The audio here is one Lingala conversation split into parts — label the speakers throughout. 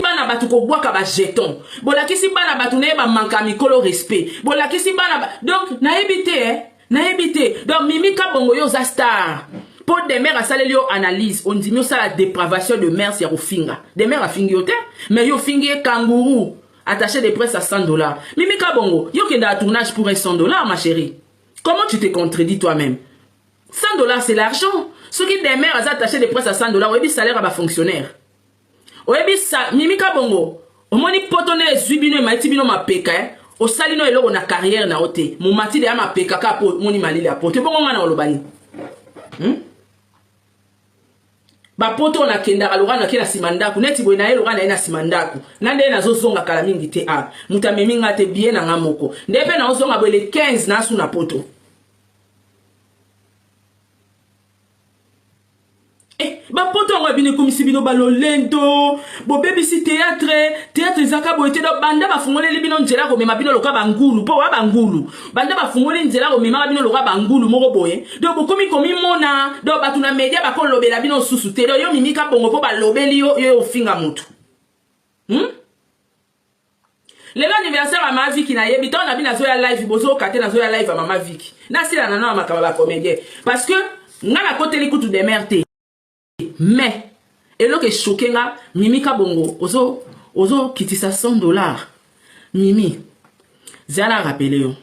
Speaker 1: bana bato kobwaka ba jeton, bolakisi bana bato naye bamanka mikolo respect, bolakisi bana ba... Donc nayebi te eh? Nayebi te. Donc Mimi Kabongo, yo oza star mpo Demer asaleli yo analyse, ondimi osala dépravation de mœurs ya kofinga Demer. Afingi yo te, mais yo ofingi ye kangourou, attaché de presse à 100 $. Mimi Kabongo, yo okendaka tournage pour un 100 $? Ma chérie, comment tu te contredis toi-même? 100 $, c'est l'argent. Soki Demer aza attaché de presse à 100 $, oyebi salaire ya bafonctionnaire? Oyebi sa? Mimi Kabongo, omoni poto nde ezwi bino, emaiti bino mapeka, eh? Osali no eloko na carrière na yo te, momatile ya mapeka kaka mpo omoni malili ya poto. Ebongo nga na oloba nini, Bapoto oyo nakendaka, loka nake na nsima ndako neti boye, naye loka na ye na nsima ndako na nde nazozonga kala mingi te. A moto amemi nga te, bie na nga moko nde mpe naozonga boye le 15 nasu na poto. Eh, bapoto yango ya bino ekomisi bino balolendo, bobebisi théâtre. Théâtre ezaka boye te. Donc banda bafungoleli bino nzela komema bino loka bangulu, mpo wa bangulu, banda bafungoli nzela komemaka bino loka bangulu moko boye, donc bokomi komimona. Donc bato na media bakolobela bino susu te. Donc yo Mimika Bongo, mpo balobeli yo, yo ofinga motu, Lelo anniversaire ya Mama Viki. Nayebi ntango na bino nazoya live, bozoyoka te. Nazoya live ya Mama Viki, nasila na na makambo ya bacomédien, parce que nga nakoteli kutu Demer te. Mais eloko echoquer nga, Mimi Kabongo, ozokitisa 100 $. Mimi, zala na rappeler yo,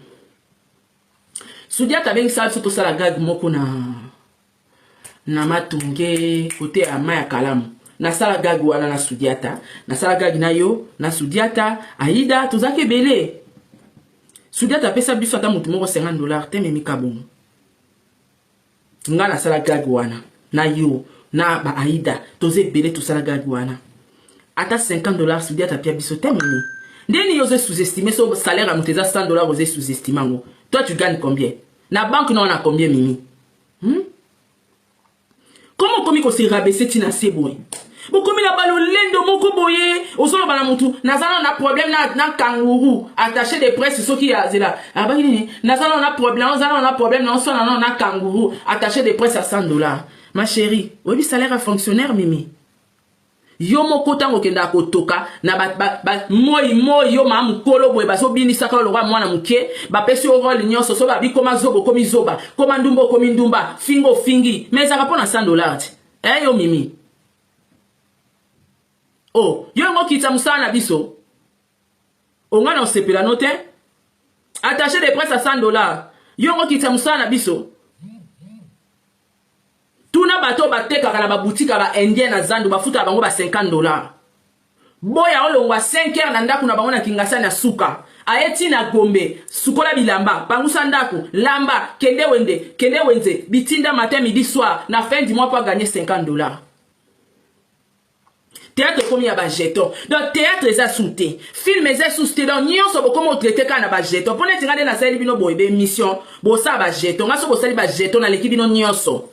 Speaker 1: Sudiata abengisaka biso tosala gag moko na Matunge, kote ya mai ya Kalamu. Nasala gag wana na Sudiata, nasala gag na yo na Sudiata, Aida, tozalaki ebele. Sudiata apesa biso ata motu moko 50 $ te. Mimi Kabongo, nga nasala gag wana na yo na baaida, toza ebele, tosala gag wana, ata 50 $ Sudiata apia biso te. Mimi, ndeni yo ozo sous-estimer? So salaire ya moto eza 100 $, ozo sous-estimer yango. Toi, tu gagnes combien na banque? Na wana combien, Mimi, Comment okomi kose rabaisser ntina se boye? Bokomi na balolendo moko boye. Ozoloba na motu, naza nano na problème na kangourou attaché de presse. Soki azela abaki nini, naza nano na problème, oza nano na problème, naosala nano na kangourou attaché de presse à 100 $. Ma chérie, oyebi salaire ya fonctionnaire? Mimi, yo moko ntango okendaka kotoka na moi moi, yo maa mokolo boye, bazobinisaka yo lokwa mwana moke, bapesi yo rôle nyonso. So babi koma zoba, okomi zoba, koma ndumba, okomi ndumba, finga, ofingi, mais ezalaka mpo na 100 $ te. E yo Mimi, o oh, yo yango okitisa mosala na biso, onga na osepela no te. Attaché de presse à 100 $, yo yango okitisa mosala na biso. Tuna bato oyo batekaka na baboutique ya baindien na zandu, bafutaka bango ba 50 $. Boya olongwa 5 heures na ndako na bango na Kingasani ya suka, aye ntina Gombe, sukola bilamba, pangusa ndako, lamba, kende wende, kende wenze, bitinda matin, midi, soir, na fin du mois mpo agagner 50 $. Théâtre ekomi ya bajeton. Donc théâtre eza su te, film eza susu te. Donc nyonso bokomi otraiter kaka na bajeton. Mpo neti nga nde nasaleli bino boye bémission, bosala bajeton. Nga so bosali bajeton, naleki bino nyonso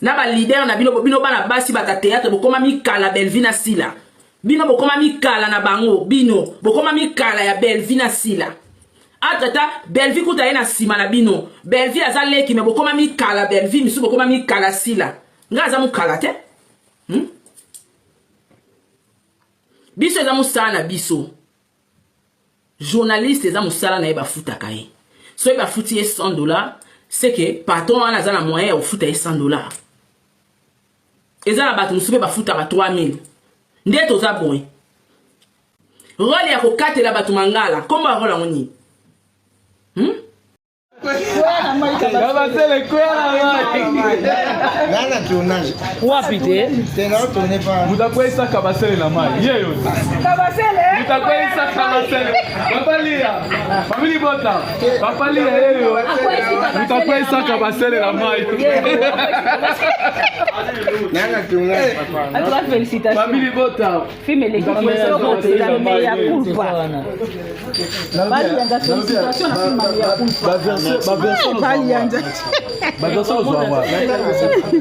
Speaker 1: na baleader na bino. Bino bana basi bata théâtre, bokoma mikala Belvi na Sila. Bino bokoma mikala na bango, bino bokoma mikala ya Belvi na Sila. Entre-temps Belvi kuta ye na nsima na bino. Belvi aza leki, mais bokoma mikala Belvi, misu bokoma mikala Sila. Nga aza mokala te, Biso eza mosala na biso. Journaliste eza mosala na ye, bafutaka ye. Soki bafuti ye 100 $, c'est que patron wana aza na moyen ya kofuta ye 100 $. Eza na bato mosusu mpe bafutaka 3000. Nde toza boye, rôle ya kokatela bato mangala, nkombo ya rôle yango nini,
Speaker 2: Kabasele kwea na mai.
Speaker 3: Nana tournage.
Speaker 4: Wapi te?
Speaker 3: Te na tourner pas.
Speaker 2: Mutakweyisa kabasele na mai. Ye yo.
Speaker 5: Kabasele.
Speaker 2: Mutakweyisa kabasele. Papa Lia. Family bota. Papa Lia ye yo. Mutakweyisa kabasele na mai.
Speaker 3: Nana tournage papa.
Speaker 5: En tout cas, félicitations.
Speaker 2: Family bota.
Speaker 5: Film eleki kitoko mpenza, mea culpa. Balinga félicitations na film ya mea culpa.
Speaker 2: Baverse. Baverset ozwaka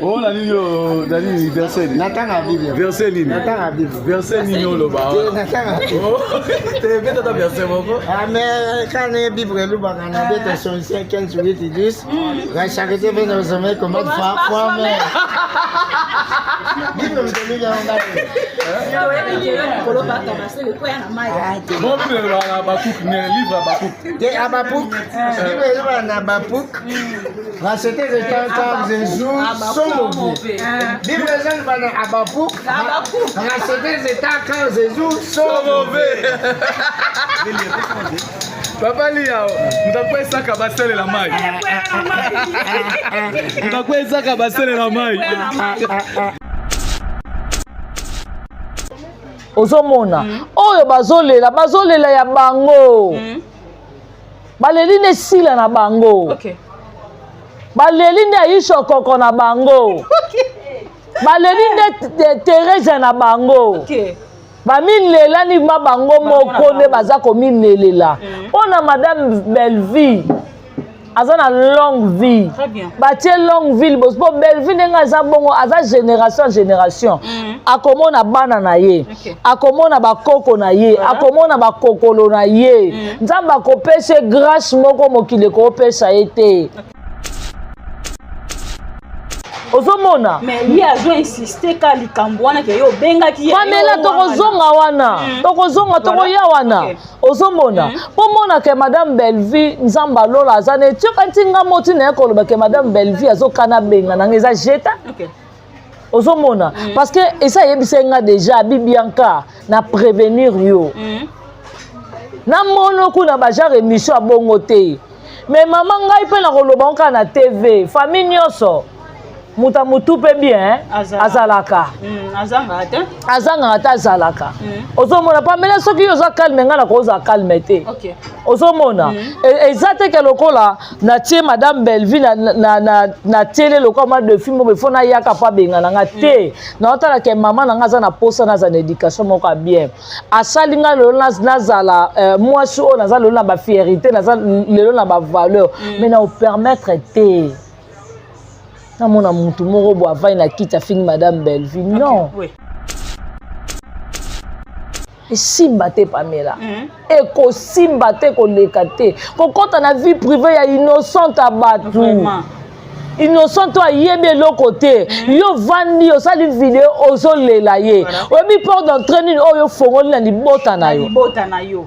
Speaker 2: ona nini oyo na nini verset nini?
Speaker 3: Natanga Bible.
Speaker 2: Verset nini?
Speaker 3: Natanga Bible.
Speaker 2: Verset nini oloba?
Speaker 3: Te, natanga.
Speaker 2: Te, beta ata verset moko.
Speaker 3: Ah, mais quand les Bible elobaka na beta 65 15 8 10, la charité vient au sommet comment fois fois mais. Bible mtomi ya ngati.
Speaker 2: Bon, Bible elobaka na Habakkuk, ne livre Habakkuk.
Speaker 3: Te Habakkuk, Bible elobaka na Habakkuk. Racheter les temps car les jours sont mauvais. Bible elobaka na Habakkuk. Racheter les temps car les jours sont mauvais.
Speaker 2: Papa Lia, moto akwesaka basalela mai. Moto akwesaka basalela mai.
Speaker 4: Ozomona oyo bazolela, bazolela ya bango. Baleli nde sila na bango. Baleli nde Aisha Okoko na bango. Baleli nde Teresa na bango. Bamilelani ma bango moko nde baza komilelela. Mpo na Madame Bellevue aza na longue vie.
Speaker 5: Très bien.
Speaker 4: Batie longue vie liboso mpo Bellevue ndenge aza bongo, aza génération en génération. Akomona bana na ye, akomona bakoko na ye, akomona bakokolo na ye. Nzambe akopesa ye grâce moko mokili ekopesa ye te. Ozomona?
Speaker 5: Mais ye azo insiste ka likambo wana ke yo obengaki ye.
Speaker 4: Pamela,
Speaker 5: yo
Speaker 4: tokozonga wana, tokozonga, tokoya wana. Ozomona, mpo mona ke Madame Bellevue, Nzambe alola aza na etioka ntinga moti na ye koloba ke Madame Bellevue azokana benga nanga eza jeta. Ozomona, parce que esa ayebisa nga déjà abi Bianca na prévenir yo namono kuna bagenre émission ya bongo te. Mais mama, ngai mpe nakoloba ngo kaka na TV, famille nyonso moto ya motu mpe bien
Speaker 5: Azalaka.
Speaker 4: Azalaka.
Speaker 5: Azangaka te.
Speaker 4: Azangaka te, azalaka. Ozomona, Pamela, soki yo oza calme, ngai nakozala calme te. Ozomona, eza te ke lokola natie Madame Bellevue na tele lokola mwa defi moko ifo nayaka mpo abenga nga te. Naotala ke mama na nga aza na posa naza na éducation moko ya bien. Asali nga lelo nazala mwasi oyo naza lelo na bafierté, naza lelo na bavaleur, mais na opermettre te namona mutu moko bo avai na kiti afingi Madame Bellevue. Non. Esimba te, Pamela. Ekosimba te, koleka te, kokɔta na vie privée ya innocente ya bato. Innocente oyo ayebi eloko te. Yo vandi, osali video, ozolela ye. Oyebi porte d'entrée nini oyo ofongoli na libota na yo?
Speaker 5: Libota na yo.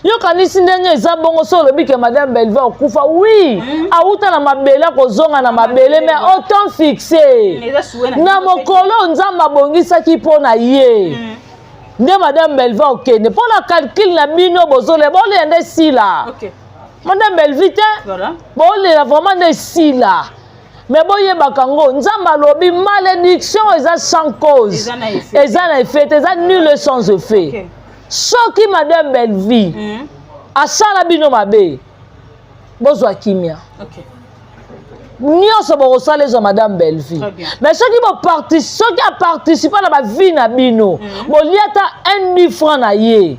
Speaker 4: Yokanisi ndenge eza bongo. So olobi ke Madame Bellevue akufa, oui, awuta na mabele, akozonga na mabele, mais au temps fixé,
Speaker 5: Eza suwe na
Speaker 4: na mokolo Nzambe abongisaki mpo na ye nde Madame Bellevue okende. Mpo na calcul na bino, bozolela, bolela nde sila. Madame Bellevue te. Bolela vraiment nde sila, mais boyebaka ngo Nzambe alobi malédiction eza sans cause.
Speaker 5: Eza na effet.
Speaker 4: Eza na effet te, eza nul sans effet. Soki Madame Bellevue asala bino mabe, bozwa kimia. Nyonso bokosala ezwa Madame Bellevue.
Speaker 5: Très bien.
Speaker 4: Mais soki soki aparticipe na bavie na bino, bolia ata 1 10 franc na ye,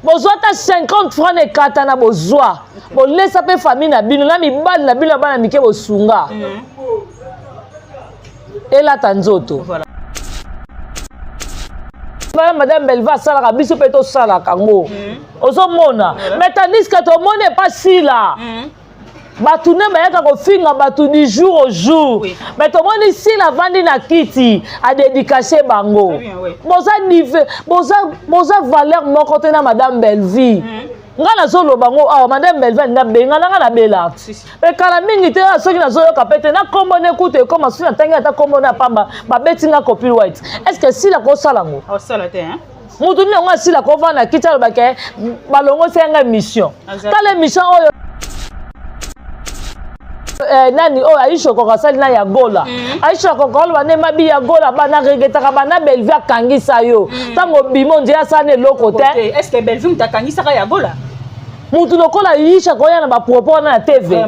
Speaker 4: bozwa ata 50 franc na ekata na bozwa, bolesa mpe famille na bino na mibali na bino ya bana mike, bosunga elata nzoto. Bana Madame Bellevue asalaka, biso mpe tosalaka ngo. Ozomona, mais tandis que tomoni epa sila, bato nde bayaka kofinga bato du jour au jour. Mais tomoni sila avandi na kiti, adédicace bango.
Speaker 5: Très bien, oui.
Speaker 4: Boza nive, boza valeur moko te na Madame Bellevue. Nga nazoloba ngo awa, Madame Bellevue alinga benga na nga na bela mpe kala mingi te. Awa soki nazoyoka mpe te na nkombo ne kutu ekoma, soki natangi ata nkombo ne ya pamba, babeti nga copyright. Est ce que sila kosala ngo?
Speaker 5: Osala te, hein?
Speaker 4: Mutu nini yango asila kovanda na kiti alobake balongosi yanga émission? Tala émission oyo nani oyo Aisha Okoko asali na ya Gola. Aisha Okoko aloba nde mabi ya Gola, bana regetaka bana Bellevue akangisa yo ntango obima ondire asala na eloko te.
Speaker 5: Est ce que Bellevue moto akangisaka ya Gola?
Speaker 4: Mutu lokola Aisha koya na bapropos wana na TV.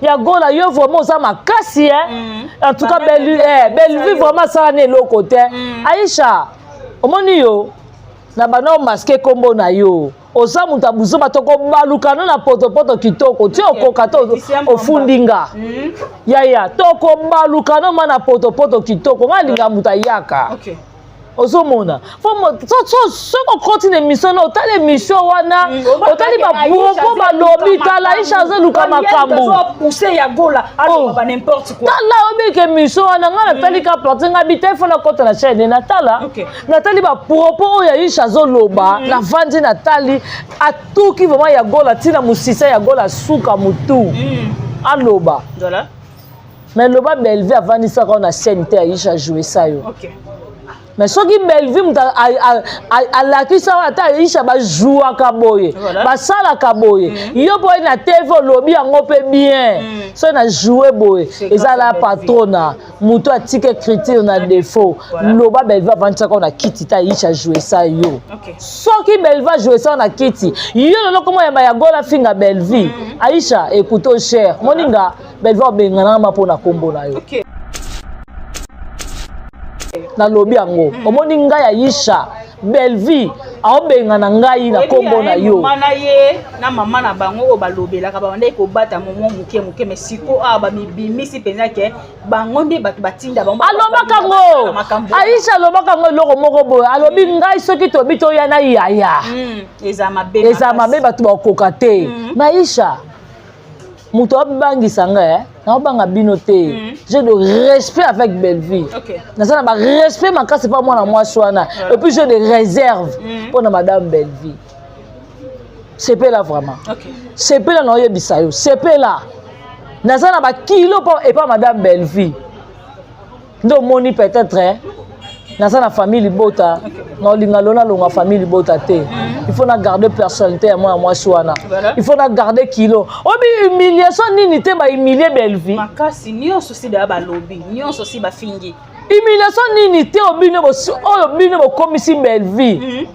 Speaker 4: Ya Gola, yo vraiment oza makasi, hein? En tout cas,
Speaker 5: Bana
Speaker 4: Bellevue,
Speaker 5: Bellevue
Speaker 4: Bellevue
Speaker 5: yo.
Speaker 4: vraiment asala na eloko te. Aisha, omoni yo na bana omaske nkombo na yo. Oza moto ya buzoba, tokobaluka no na potopoto kitoko ti okoka to ofundi nga. Yaya, tokobaluka no ma na potopoto kitoko. Nga alinga moto ayaka. Ozomona, soki okoti na émission na otali émission wana, otali bapropos balobi, tala Aisha azoluka makambo. Tala, obika émission wana, ngai natali ka partie ngai bi te, fo nakota na chaîne, natala, natali bapropos oyo Aisha azoloba. Navandi, natali, atuki vraiment ya Gola ntina mosisa ya Gola suka motu aloba. Mais loba Bellevue avandisaka oyo na scène te, Aisha ajoue sa yo. Mais soki Bellevue moto alakisa oyo, ata Aisha bajouaka boye, basalaka boye, yo mpo na TV olobi yango mpe bien. Soki na joue boye, ezala patrona moto atika écriture na défaut. Loba Bellevue avandisaka oyo na kiti te, Aisha ajoue sa yo. Soki Bellevue ajoue sa na kiti, yo lelo komo yamba ya Gola finga Bellevue. Aisha, écoute, cher moninga, Bellevue abenganaka ma mpo na nkombo na yo. Nalobi yango, omoni ngai Aisha, Bellevue aobengana ngai na nkombo na yo.
Speaker 5: Mama na ye na mama na bango oyo balobelaka, babandaki kobata momo moke moke, mais siko awa bamibimisi mpenza ke bango nde bato batinda bango.
Speaker 4: Alobaka ngo, Aisha alobaka ngo eloko moko boye, alobi ngai soki tobi toya na yaya,
Speaker 5: eza mabe.
Speaker 4: Eza mabe, bato bakoka te. Mais Aisha, moto abangisa ngai, naobanga bino te. J'ai de respect avec Bellevue. Naza na barespect makasi mpa mwana mwasi wana, et puis j'ai de réserve mpona madame Bellevue. Sepela vraiment, sepela na oyebisa yo, sepela. Naza na bakilo mpo epa madame Bellevue nde omoni peut-être naza na famille libota. Na olinga lo nalonga famille libota te. Il faut na garder personnalité ya mwana mwasi wana. Il faut na garder kilo obi humiliation nini te, bahumilie Bellevue.
Speaker 5: Makasi nyonso si daya balobi nyonso si bafingi.
Speaker 4: Humiliation nini te obino oyo bino bokomisi Bellevue.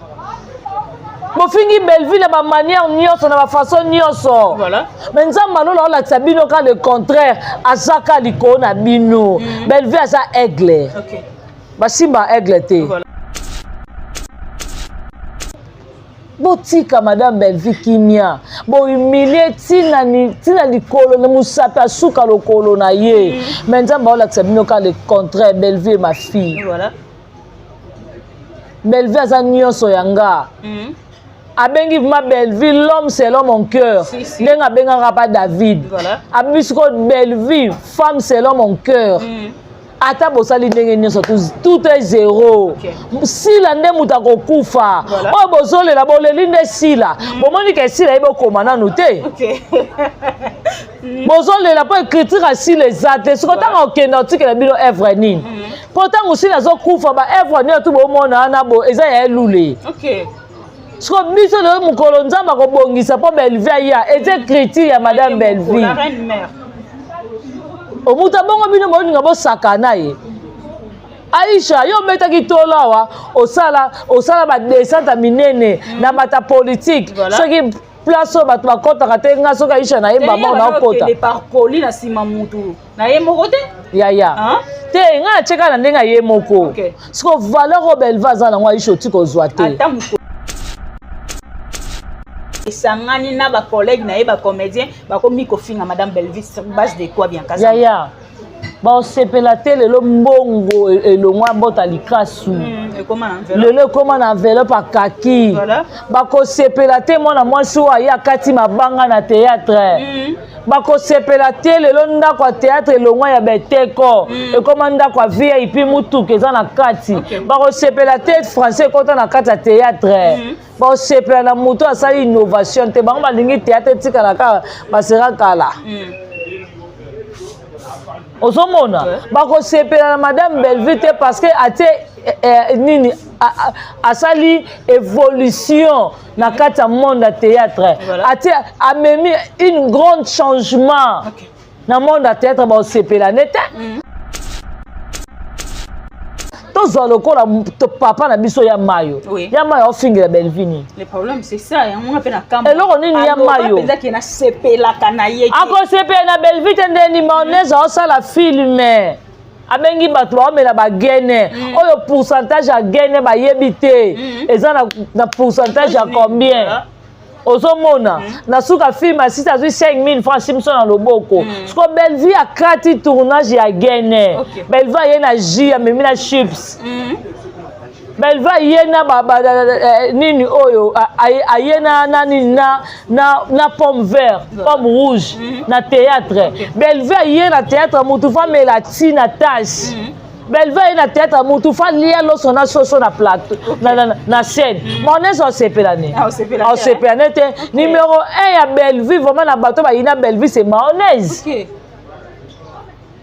Speaker 4: Bofingi Bellevue na bamanière nyonso, na bafaçon nyonso. Mais Nzambe alola olakisa bino ka le contraire, aza ka likolo na bino. Bellevue aza aigle. Basimba aigle te. Botika madame Bellevue kimia. Bohumilie ntina likolo na mosapi asuka lokolo na ye. Mais Nzambe aolakisa bino ka le contraire. Bellevue, ma fille. Bellevue aza nyonso ya nga. Abengi vraiment Bellevue l'homme selon mon cœur.
Speaker 5: Si, si.
Speaker 4: Ndenge abengaka pa David. Abengi sikoyo Bellevue femme selon mon cœur. Ata bosali ndenge nyonso, tout est zéro. Sila nde moto akokufa. Oyo bozolela, boleli nde sila. Bomoni ke sila ye bokoma nanu te. Bozolela mpo écriture ya sila eza te. Siko ntango okende otikela bino œuvre nini? Mpo ntango sila azokufa, baœuvre nini tu bomona wana bo eza ya elule. Siko biso lelo, mokolo Nzambe akobongisa mpo Bellevue aya, eza écriture ya madame Bellevue.
Speaker 5: La reine mère.
Speaker 4: Omutu abongo bino bolinga bosaka na ye. Aisha, yo obetaki tolo awa, osala osala badescente ya minene na bato ya politike. Soki place oyo bato bakɔtaka te, nga soki Aisha nayemba moko naokota.
Speaker 5: Par colis na nsima mutu na ye moko te.
Speaker 4: Yaya.
Speaker 5: Hein?
Speaker 4: Te, ngai natieka na ndenge ya ye moko. Siko valeur oyo Bellevue aza nango, Aisha, oti kozwa te.
Speaker 5: Ata mokolo esangani na bacollègue na ye bacomédien, bakomi kofinga madame Bellevue sur base de quoi, bien kasa?
Speaker 4: Yaya, baosepela te. Lelo mbongo elongwa mbota likasu.
Speaker 5: Ekoma na enveloppe.
Speaker 4: Lelo ekóma na enveloppe akaki. Bakosepela te. Mwana mwasi oyo aye akati mabanga na théâtre. Bakosepela te. Lelo ndako ya théâtre elongwa ya beteko, ekóma ndako ya VIP, mutuka eza na kati. Bakosepela te. Français ekɔta na kati ya théâtre. Bakosepela na moto asali innovation te. Bango balingi théâtre etikala kaka basera kala. Ozomona, bakosepela na madame Bellevue te, parce que atie nini, asali évolution na kati ya monde ya théâtre. Atie, amemi une grande changement na monde ya théâtre. Bakosepela ne te. Tozwa lokola papa na biso ya Mayo. Ya Mayo aofingela Bellevue nini?
Speaker 5: Le problème, c'est ça, yango nga mpe na kambo.
Speaker 4: Eloko nini ya Mayo?
Speaker 5: Mpenza ke nasepelaka na ye te.
Speaker 4: Akosepela na Bellevue te. Ndeni mayonnaise aosala film, abengi bato baomela bagene oyo pourcentage ya gene bayebi te eza na pourcentage ya combien. Ozomona mm. Na suka film asisi azwi 5000 francs simso na loboko mm. Siko Bellevue akati tournage ya gene okay. Bellevue aye na jus amemi na chips mm. Bellevue aye na ba, ba, eh, nini oyo aye na, na nini na, na, na pomme vert pomme rouge mm. Na théâtre okay. Bellevue aye na théâtre mutu fa mela ti na tache mm. Bellevue aye na théâtre mutu fa lia loso na soso na plateau na, na, na scène mm. Mayonnaise osepela ne osepela ne te numéro 1 ya Bellevue vraiment na bato bayina Bellevue c'est mayonnaise okay.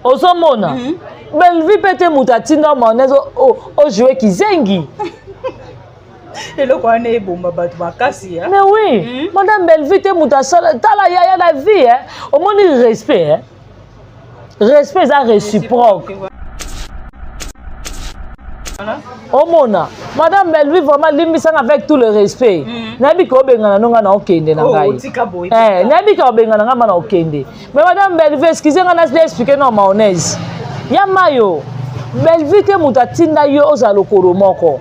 Speaker 4: Ozomona mm -hmm. Bellevue mpe te moto atinda mayonnaise ojoue kizengi.
Speaker 5: Eloko wana ebomba bato makasi.
Speaker 4: Mais oui mm -hmm. Madame Bellevue te moto asala tala yaya na vie eh. Omoni respect eh? Respect eza réciproque. Omona madame Bellevue vraiment limbisanga avec tout le respect mm. Nayebi ke obengana no nga na okende na ngai oh, nayebi ke obengana nga ma na okende. Mais madame Bellevue, excuse nga na expliquer no mayonnaise ya mayo. Bellevue te moto atinda yo ozala lokolo moko.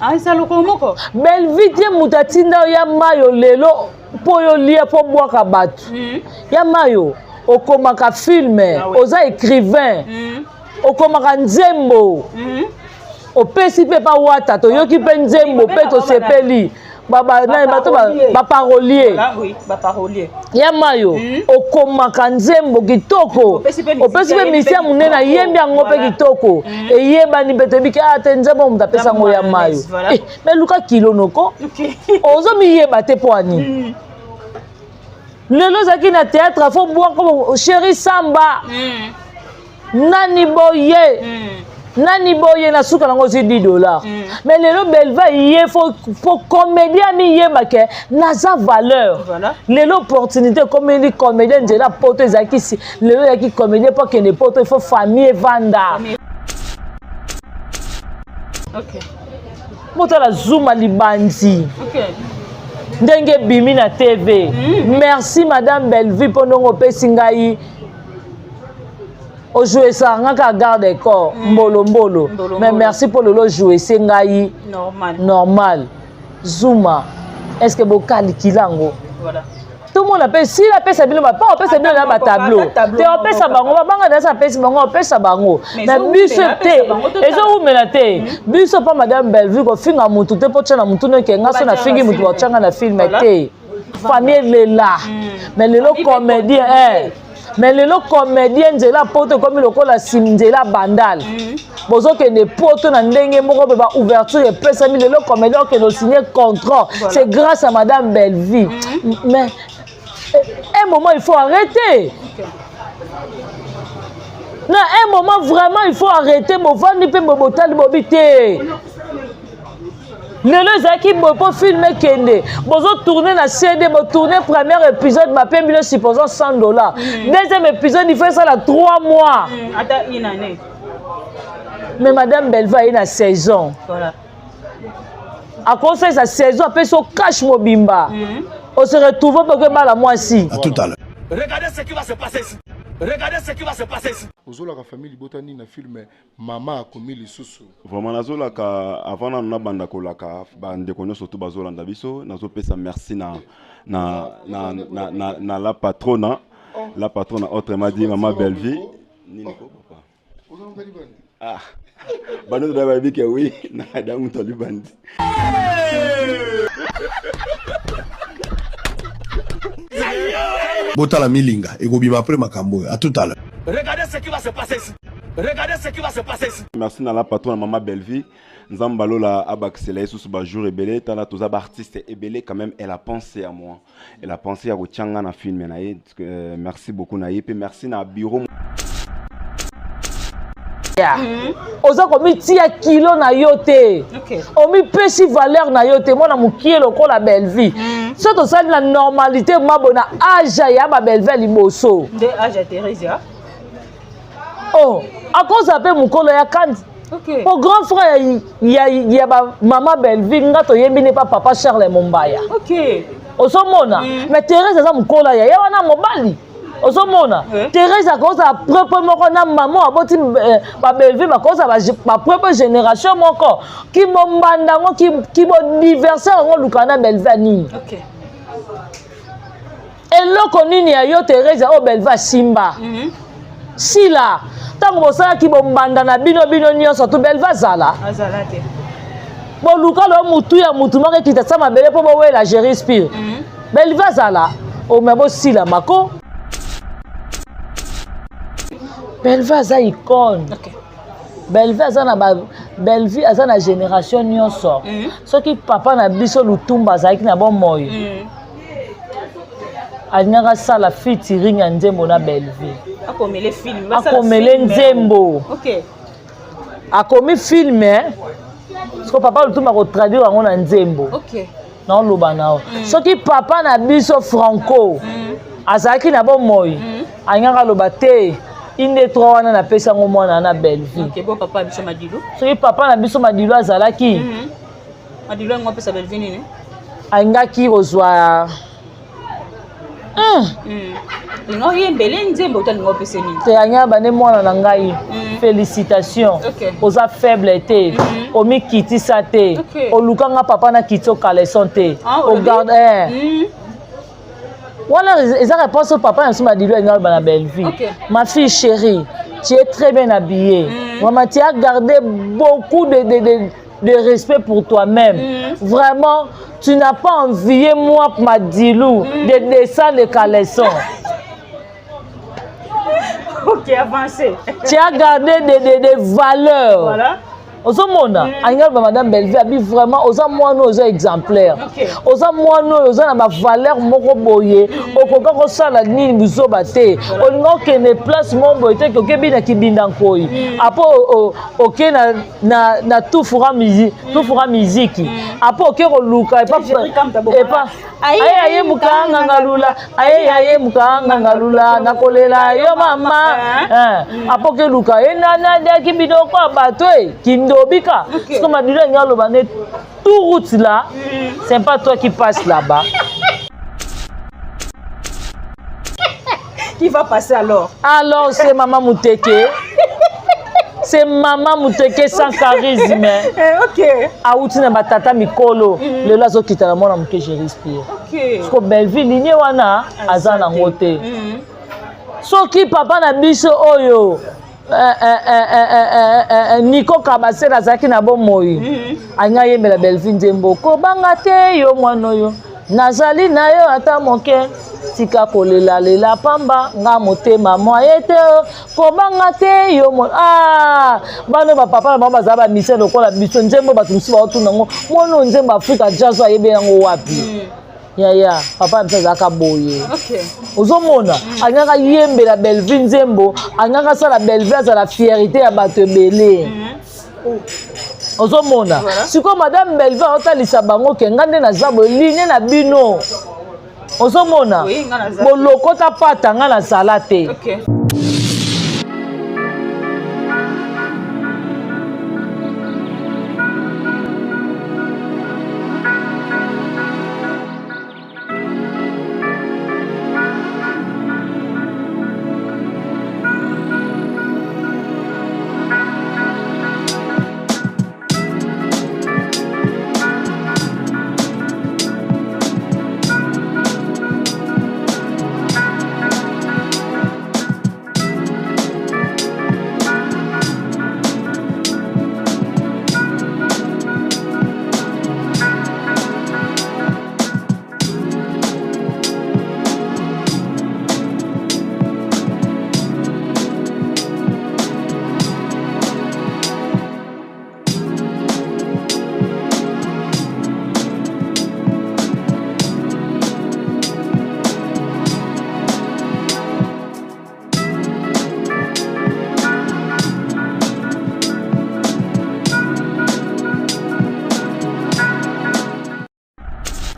Speaker 5: Ah, eza lokolo moko.
Speaker 4: Bellevue te moto atinda yo ya mayo lelo mpo yo lia mpo bwaka bato mm. Ya mayo okomaka filme ah, oui. Oza écrivain mm. Okomaka nzembo mm. Opesi mpe pa wata toyoki mpe nzembo mpe tosepeli bato baparolier ya mayo mm. Okomaka nzembo kitoko, opesi mpe misi ya monene ayembi yango mpe kitoko mm. Eyebani mpe toyebi ke te nzembo moto apesi yango ya mayo eh, me luka kilo noko ozomiyeba te mpo ani mm. Lelo ozalaki na théâtre fo bwako chéri samba mm. Nani boye mm. Nani boye na suka nango ozwi 10 dollars mm. Mais lelo Belva ye fo, fo comédien amiyeba ke naza valeur voilà. Lelo opportunité ekomeli comédien nzela poto ezalaki si lelo ezalaki comédien mpo akende poto il faut famille evanda okay. Botala Zuma libandi okay. Ndenge ebimi na TV mm. Merci madame Bellevue mpo ndongo opesi ngai ojouesaka nga kaka garde corps mm. Mbolo mbolo, mbolo mais merci mpo lelo ojouese ngai
Speaker 5: normal,
Speaker 4: normal. Zuma est ce que bokalikila yango
Speaker 5: voilà.
Speaker 4: Tomona mpe sila apesa bino bapa opesa bino na batableau te opesa bango babanga dasi apesi bango opesa bango na biso te ezowumela te biso mpa madame Bellevue kofinga mutu te mpo tya na mutu noke nga so nafingi mutu batyanga na filme te famille elela mais lelo comédien eh. Mais lelo comédien nzela poto ekomi lokola sim nzela bandal mm. Bozokende poto na ndenge moko mpe baouverture epesami lelo comédien okende osigne contrat voilà. C'est grâce à madame Bellevue mm. Mais un moment il faut arrêter okay. Na un moment vraiment il faut arrêter. Bovandi mpe botali bobi te lelo ezalaki boye mpo filme ekende bozotourne na CD botourne premier épisode bapembi bino supposons 100 dollars mm. Deuxième épisode il faut esala 3 mois
Speaker 5: mm, ata une année.
Speaker 4: Mais madame Belva aye na saison
Speaker 5: voilà.
Speaker 4: Akosalisa saison apesi o cash mobimba mm. Ose retrouve mpe okebala mwasi.
Speaker 6: À tout à l'heure.
Speaker 7: Regardez ce qui va se passer ici. Regardez ce qui va se passer ici.
Speaker 8: Ozolaka famille libota nini na film mama akomi lisusu?
Speaker 9: Vraiment nazolaka avant nanu nabanda kolaka bandeko nyonso to bazolanda biso nazopesa merci na, na, na, na, na, na la patrona oh. La patrona autrement dit mama Bellevue nini ko papa ah bano to bayebi ke oui na da moto alibandi.
Speaker 6: Botala milinga ekobima après makambo oyo. À tout à l'heure.
Speaker 7: Regardez ce qui va se passer ici. Regardez ce qui va se passer ici.
Speaker 9: Merci na la patronne maman Bellevue. Nzambe alola abakisela ye susu bajour ebele tala toza baartiste ebele quand même elle a pensé à moi, elle a pensé ya kotia nga na film na ye merci beaucoup na ye mpe merci na bureau.
Speaker 4: Oza komitia kilo na yo te
Speaker 5: okay.
Speaker 4: Omipesi valeur na yo te mwana mokie lokola Bellevue mm. So tosali na normalité mabo na age ya babellevue ya liboso
Speaker 5: nde age ya Theresia.
Speaker 4: Oh, akozala mpe mokolo ya kandi
Speaker 5: okay.
Speaker 4: Po grand frère ya, ya, ya bamama Bellevue nga toyembi ne pa papa Charles Mombaya
Speaker 5: okay.
Speaker 4: Ozomona mm. Mais Therese aza mokolo ya ye wana mobali ozomona
Speaker 5: Eh.
Speaker 4: Therese akozala propre moko na mama aboti eh, babellevue bakozala bapropre génération moko kimombanda yango kibodiversaire yango oluka na Bellevue ya nini
Speaker 5: okay.
Speaker 4: Eloko nini ya yo Theresa oyo Belva asimba? Mm -hmm. Sila ntango bosalaki bombanda na bino bino nyonso tu Belva azala
Speaker 5: azala te.
Speaker 4: Boluka lo mutu ya mutu moko ekita sa mabele mpo bowela Jerry Spire. Mm -hmm. Belva azala ome bosila mako. Belva aza icône.
Speaker 5: Okay.
Speaker 4: Bellevue aza na ba Bellevue aza na génération nyonso. Mm -hmm. Soki papa na biso Lutumba azalaki na bomoi. Mm -hmm. Alingaka asala featuring ya nzembo na Bellevue.
Speaker 5: Akomele film.
Speaker 4: Akomele nzembo.
Speaker 5: Okay.
Speaker 4: Akomi film eh? Siko papa Lutumba akotraduire yango na nzembo.
Speaker 5: Okay.
Speaker 4: Naoloba na yo. Mm. Soki papa na biso Franco mm. azalaki na bomoi mm. alingaka aloba te inde 3 wana napesi yango mwana na Bellevue.
Speaker 5: Okay, bon papa biso Madilu.
Speaker 4: Soki papa na biso Madilu azalaki
Speaker 5: mm -hmm. Madilu yango apesa Bellevue nini?
Speaker 4: Alingaki kozwa
Speaker 5: Linga oyembele nzembo to alinga opesa nini?
Speaker 4: Te anya bande mwana na ngai. Félicitation.
Speaker 5: Okay.
Speaker 4: Oza faible te. Omikitisa te.
Speaker 5: Okay.
Speaker 4: Oluka nga papa na kitio caleçon te.
Speaker 5: Ah, olobi?
Speaker 4: Ogarde eh. Wana eza réponse au papa na biso Madilu alinga aloba na Bellevue.
Speaker 5: Okay.
Speaker 4: Ma fille chérie, tu es très bien habillée. Vraiment, tu as gardé beaucoup de respect pour toi-même. Vraiment, tu n'as pas envié moi, Madilou, de descendre les caleçons.
Speaker 5: Ok, avancez.
Speaker 4: Tu as gardé des valeurs.
Speaker 5: Voilà.
Speaker 4: ozomona alingi aloba madame Bellevue abi vraiment oza mwana oyo oza exemplaire.
Speaker 5: Okay.
Speaker 4: Oza mwana oyo oza na bavaleur moko boye, okoka kosala nini buzoba te, olinga okende place moko boye te okebi na kibinda nkoi apo oke na tufura miziki apo oke koluka epa epa aye aye mukanga ngalula aye aye mukanga ngalula nakolela yo mama apo oke luka ye nanadiaki biloko ya bato e kindobika. Siko Madilu alingi aloba ne tout route là, c'est pas toi qui passe là-bas.
Speaker 5: Qui va passer alors?
Speaker 4: Alors c'est Maman Muteke. C'est Maman Muteke sans charisme.
Speaker 5: Eh, ok.
Speaker 4: Auti na batata mikolo, lelo azokita na mwana moke je respire.
Speaker 5: Ok.
Speaker 4: Siko Bellevue ligne wana aza nango te. Soki papa na biso oyo Nico Kabasele azalaki na bomoi, alingi ayembela Bellevue nzembo kobanga te yo mwana oyo nazali na yo ata moke, tika kolelalela pamba nga motema mwaye te, kobanga te yo mwana. Ah, bana bapapa na bango bazala bamisien lokola biso, nzembo bato mosusu baotuna yango mwana oyo nzembo Afrika jazz ayebi yango wapi? Yaya papa na biso azalaka boye. Ozomona alingaka yembela Bellevue nzembo, alingaka asala Bellevue azala fierté ya bato ebele. Ozomona sikoyo madame Bellevue aotalisa bango ke nga nde naza boye line na bino. Ozomona bolokota pata nga nazala te.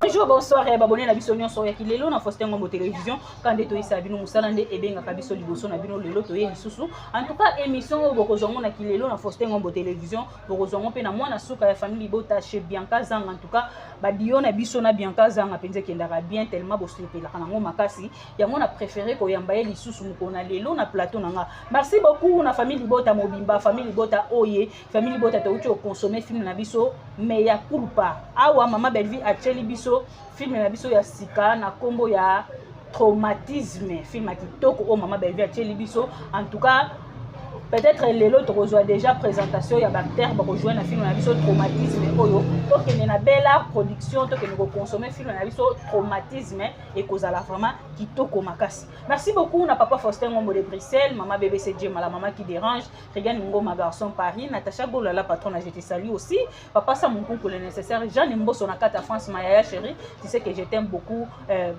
Speaker 5: Bonjour, bonsoir, eh, babone na biso nyonso ya kilelo na Faustin Ngombo Télévision quand nde toyisa bino mosala nde ebengaka biso liboso na bino lelo toye lisusu. En tout cas, émission oyo bokozwa ngo na kilelo na Faustin Ngombo Télévision, bokozwa ngo mpe na mwana suka ya famille Libota chez Bianca Zanga. En tout cas, badio na biso na Bianca Zanga mpenza ekendaka bien tellement bosepelaka nango makasi. Yango na préféré koyamba ye lisusu mokolo na lelo na plateau na nga. Merci beaucoup na famille Libota mobimba, famille Libota oye, famille Libota touti koconsommer film na biso mais ya culpa. Awa mama Bellevue atieli biso biso, film na biso ya sika na kombo ya Traumatisme, film ya kitoko oyo mama Bellevue atieli biso. En tout cas, peut-être lelo tokozwa déjà présentation ya baacteur bakojoue na film na biso Traumatisme oyo. Tokende na Bella Production, tokende kokonsome film na biso Traumatisme, ekozala vraiment kitoko makasi. Merci beaucoup na papa Faustin Ngombo de Bruxelles, mama BBC Djema, la maman qui dérange, Regan Ngoma garçon Paris, Natacha Gola la patronne, je te salue aussi, papa Sam Nkunku le nécessaire, Jeanne Mbosso na kata France, ma yaya chérie, tu sais que je t'aime beaucoup,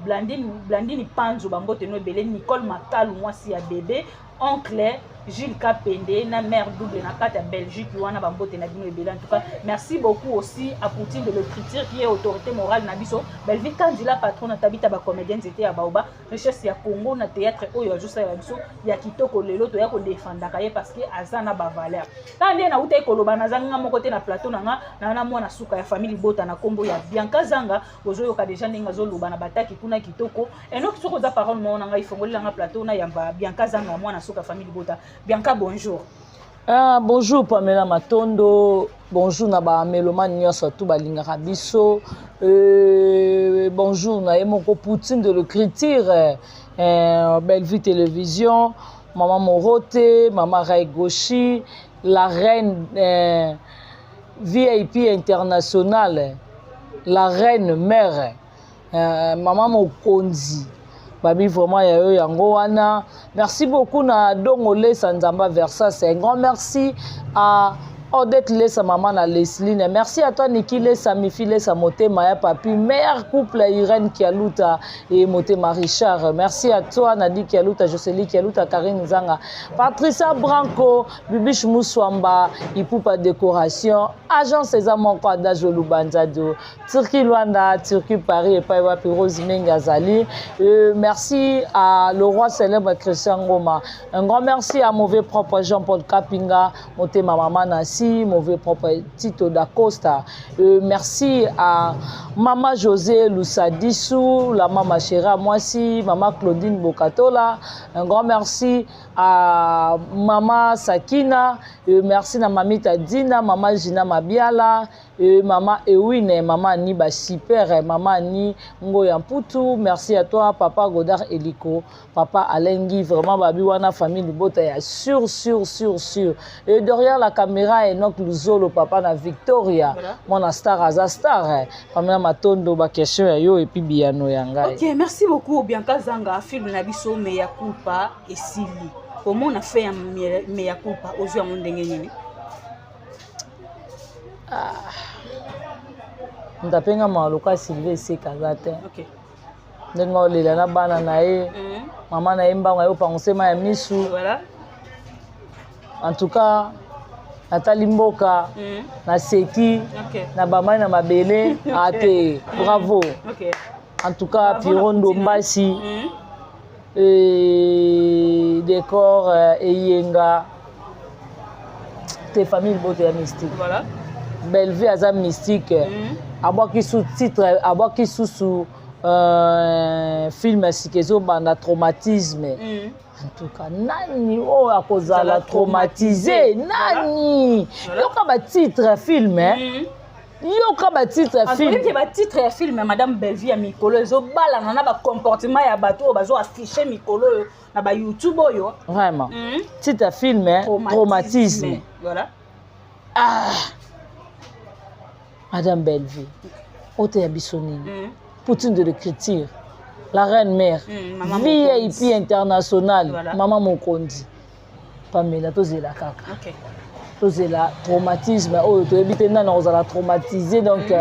Speaker 5: Blandine, Blandine Panzo bambote no ebele, Nicole Makalu mwasi ya bébé, oncle Gilles Kapende na mère double na kati ya Belgique wana, bambote na bino ebele. En tout cas, merci beaucoup aussi à Poutine de l'écriture qui est autorité morale na biso, Bellevue Kandila patronne, Tabita ba comédienne nzete ya baoba, richesse ya Congo na théâtre oyo azosalela biso ya kitoko. Lelo toya kodefendaka ye parce que aza na bavaleur. Kaka nde nautaki koloba, nazangi nga moko te na plateau na nga, na mwana suka ya famille libota na nkombo ya Bianca Zanga. Ozoyoka deja ndenge azoloba na bataki kuna kitoko. Enoki, soki oza parole moko na ngai, fongolelanga plateau na yamba Bianca Zanga, mwana suka famille libota. Bianca, bonjour.
Speaker 4: Ah, bonjour Pamela Matondo, bonjour na bamélomane nyonso tu balingaka biso. Bonjour na ye moko Poutine de l'écriture, Bellevue Télévision, Mama Morote, Mama Ray Goshi, la reine VIP internationale, la reine mère, Mama Mokonzi. Babi vraiment ya yo yango wana. Merci beaucoup na Dongo Lesa Nzamba Versas. Un grand merci à Odette Lesa, maman na Leslie. Merci à toi Niki Lesa, Mifi Lesa, Motema ya Papi, meilleur couple Irène Kialuta et Motema Richard. Merci à toi Nadi Kialuta, Jocely Kialuta, Karine Zanga, Patricia Branco, Bibiche Mousswamba, Ipupa Décoration, Agence César Moko Adage Lubanzado, Turquie Luanda, Turquie Paris et wapi Rose Mengazali. Merci à le roi célèbre Christian Ngoma. Un grand merci à mauvais propre Jean-Paul Kapinga, Motema Mama Nancy, mauvais propre Tito Da Costa. Merci à Mama José Lusadisu, la Mama Chéra Mwasi, Mama Claudine Bokatola. Un grand merci à Mama Sakina. Merci à Mamita Dina, Mama Gina Mabiala, Mama Ewine, Mama Ani Super, Mama Ani Ngoya Mputu. Merci à toi, Papa Godard Eliko, Papa Alengi, vraiment babi wana famille Libota ya sûr, sûr, sûr, sûr. Et derrière la caméra, Enoch Luzolo, Papa na Victoria,
Speaker 5: Voilà.
Speaker 4: Mon star aza star, eh. Pamela Matondo, ba question ya yo et puis biyano ya ngai.
Speaker 5: Ok, merci beaucoup Bianca Zanga, film na biso Mea Culpa esili. Komona fait ya Mea Culpa ozwi yango ndenge nini?
Speaker 4: Ah. Moto apenga mawa lokola Sylvie eseka aza te. Ndenge olela na bana na ye, mama na ye mbango aye opangusema ya misu. En tout cas, natali mboka, naseki, na bamai na mabele ate. Bravo. En tout cas,
Speaker 5: Bravo
Speaker 4: Pierrot
Speaker 5: na Poutine.
Speaker 4: Ndombasi, et décor eyenga te, famille liboto ya mystique. Bellevue aza mystique. Abwaki sous titre, abwaki susu film ya sika ezobanda, Traumatisme. En tout cas, nani oyo akozala traumatisé? Nani? Yoka batitre ya film, eh? Yoka batitre ya film.
Speaker 5: Oyebi batitre ya film ya madame Bellevue ya mikolo ezobalana na bacomportement ya bato oyo bazoaffiche mikolo oyo na bayoutube oyo.
Speaker 4: Vraiment, titre ya film, eh? Traumatisme. Ah, madame Bellevue oteya biso nini? Poutine de l'écriture, la reine mère,
Speaker 5: Mama
Speaker 4: VIP international, mama mokonzi Pamela, tozela kaka. Tozela Traumatisme oyo, toyebi te nani akozala traumatisé. Donc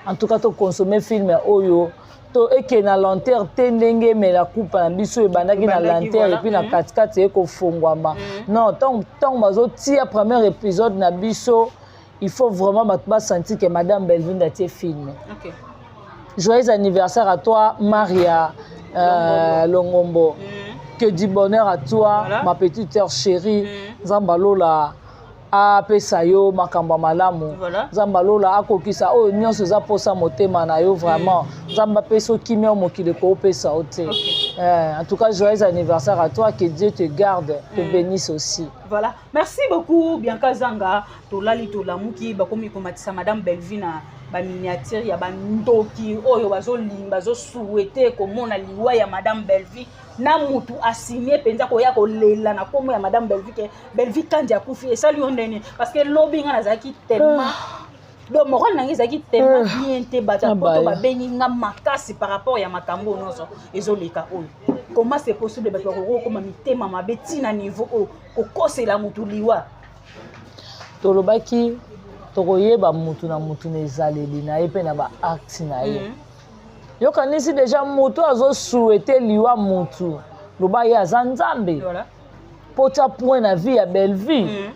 Speaker 4: en tout cas, toconsommer film oyo, to eke na lenteur te ndenge emela kupa na biso ebandaki na
Speaker 5: Ebandaki,
Speaker 4: lenteur
Speaker 5: voilà.
Speaker 4: et puis na katikati ekofongwama. Non, ntango bazotia premier épisode na biso, il faut vraiment bato basentir que madame Bellevue atie film. Joyeux anniversaire à toi, Maria Longombo. Que du bonheur à toi, ma petite sœur chérie. Nzambe alola apesa yo makambo ya malamu. Nzambe alola akokisa oyo nyonso eza mposa motema na yo. Vraiment, Nzambe apesa yo kimia oyo mokili ekoopesa yo te. En tout cas, joyeux anniversaire à toi, que Dieu te garde, te bénisse aussi.
Speaker 5: Voilà, merci beaucoup Bianca Zanga. Tolali, tolamuki, bakomi komatisa madame Bellevue na Baminiature ya bandoki oyo bazolinga, bazosouhaiter komona liwa ya Madame Bellevue, na mutu asigne mpenza koya kolela na nkombo ya Madame Bellevue ke Bellevue Kandi akufi. Esali yo ndeni? Parce que lobi nga nazalaki tellement, donc moral na ngai ezalaki tellement bien te. Bato ya poto babengi nga makasi par rapport ya makambo oyo nyonso ezoleka oyo. Comment c'est possible bato bakoki kokoma mitema mabe ntina niveau oyo, kokosela motu liwa?
Speaker 4: Tolobaki tokoyeba mutu na mutu na ezaleli na ye mpe na baacte na ye. Yokanisi déjà mutu azosouhaiter liwa mutu, loba ye aza Nzambe mpo tia point na vie ya Bellevue.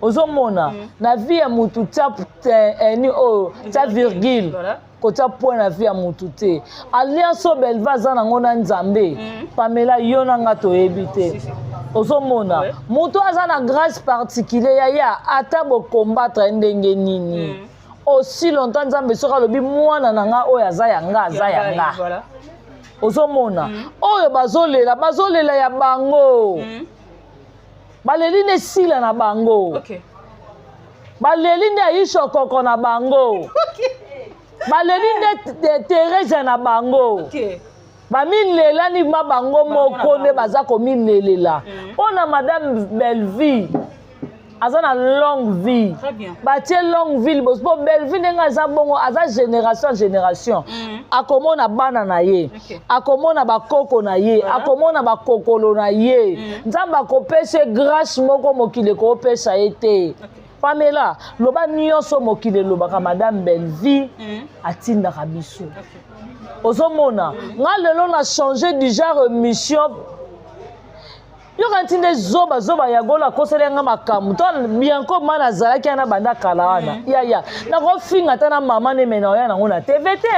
Speaker 4: Ozomona na vie ya mutu tia ni oyo tia virgule, kotia point na vie ya mutu te. Alliance oyo Bellevue aza nango na Nzambe, Pamela, yo na nga toyebi te. Ozomona mutu aza na grâce particulier yaya, ata bocombattre ndenge nini, aussi longtemps Nzambe soki alobi mwana na nga oyo aza ya nga, aza ya nga. Ozomona oyo bazolela, bazolela ya bango. Baleli nde esila na bango. Baleli nde Aisha Okoko na bango. Baleli nde Teresa na bango. Bamilelani ma bango moko nde baza komilelela. Mpo na Madame Bellevue, aza na longue vie. Batie longue vie liboso, mpo Bellevue ndenge aza bongo, aza génération génération. Akomona bana na ye, akomona bakoko na ye, akomona bakokolo na ye. Nzambe akopesa ye grâce moko mokili ekopesa ye te. Pamela, loba nyonso mokili elobaka, Madame Bellevue atindaka biso. Ozomona nga lelo na change du genre mission. Yoka nti nde zoba zoba ya golo akoseli nga makambo to Bianco ma nazalaki wana banda kala wana. Yaya, nakofinga ata na mama ne me na oya nango na TV te.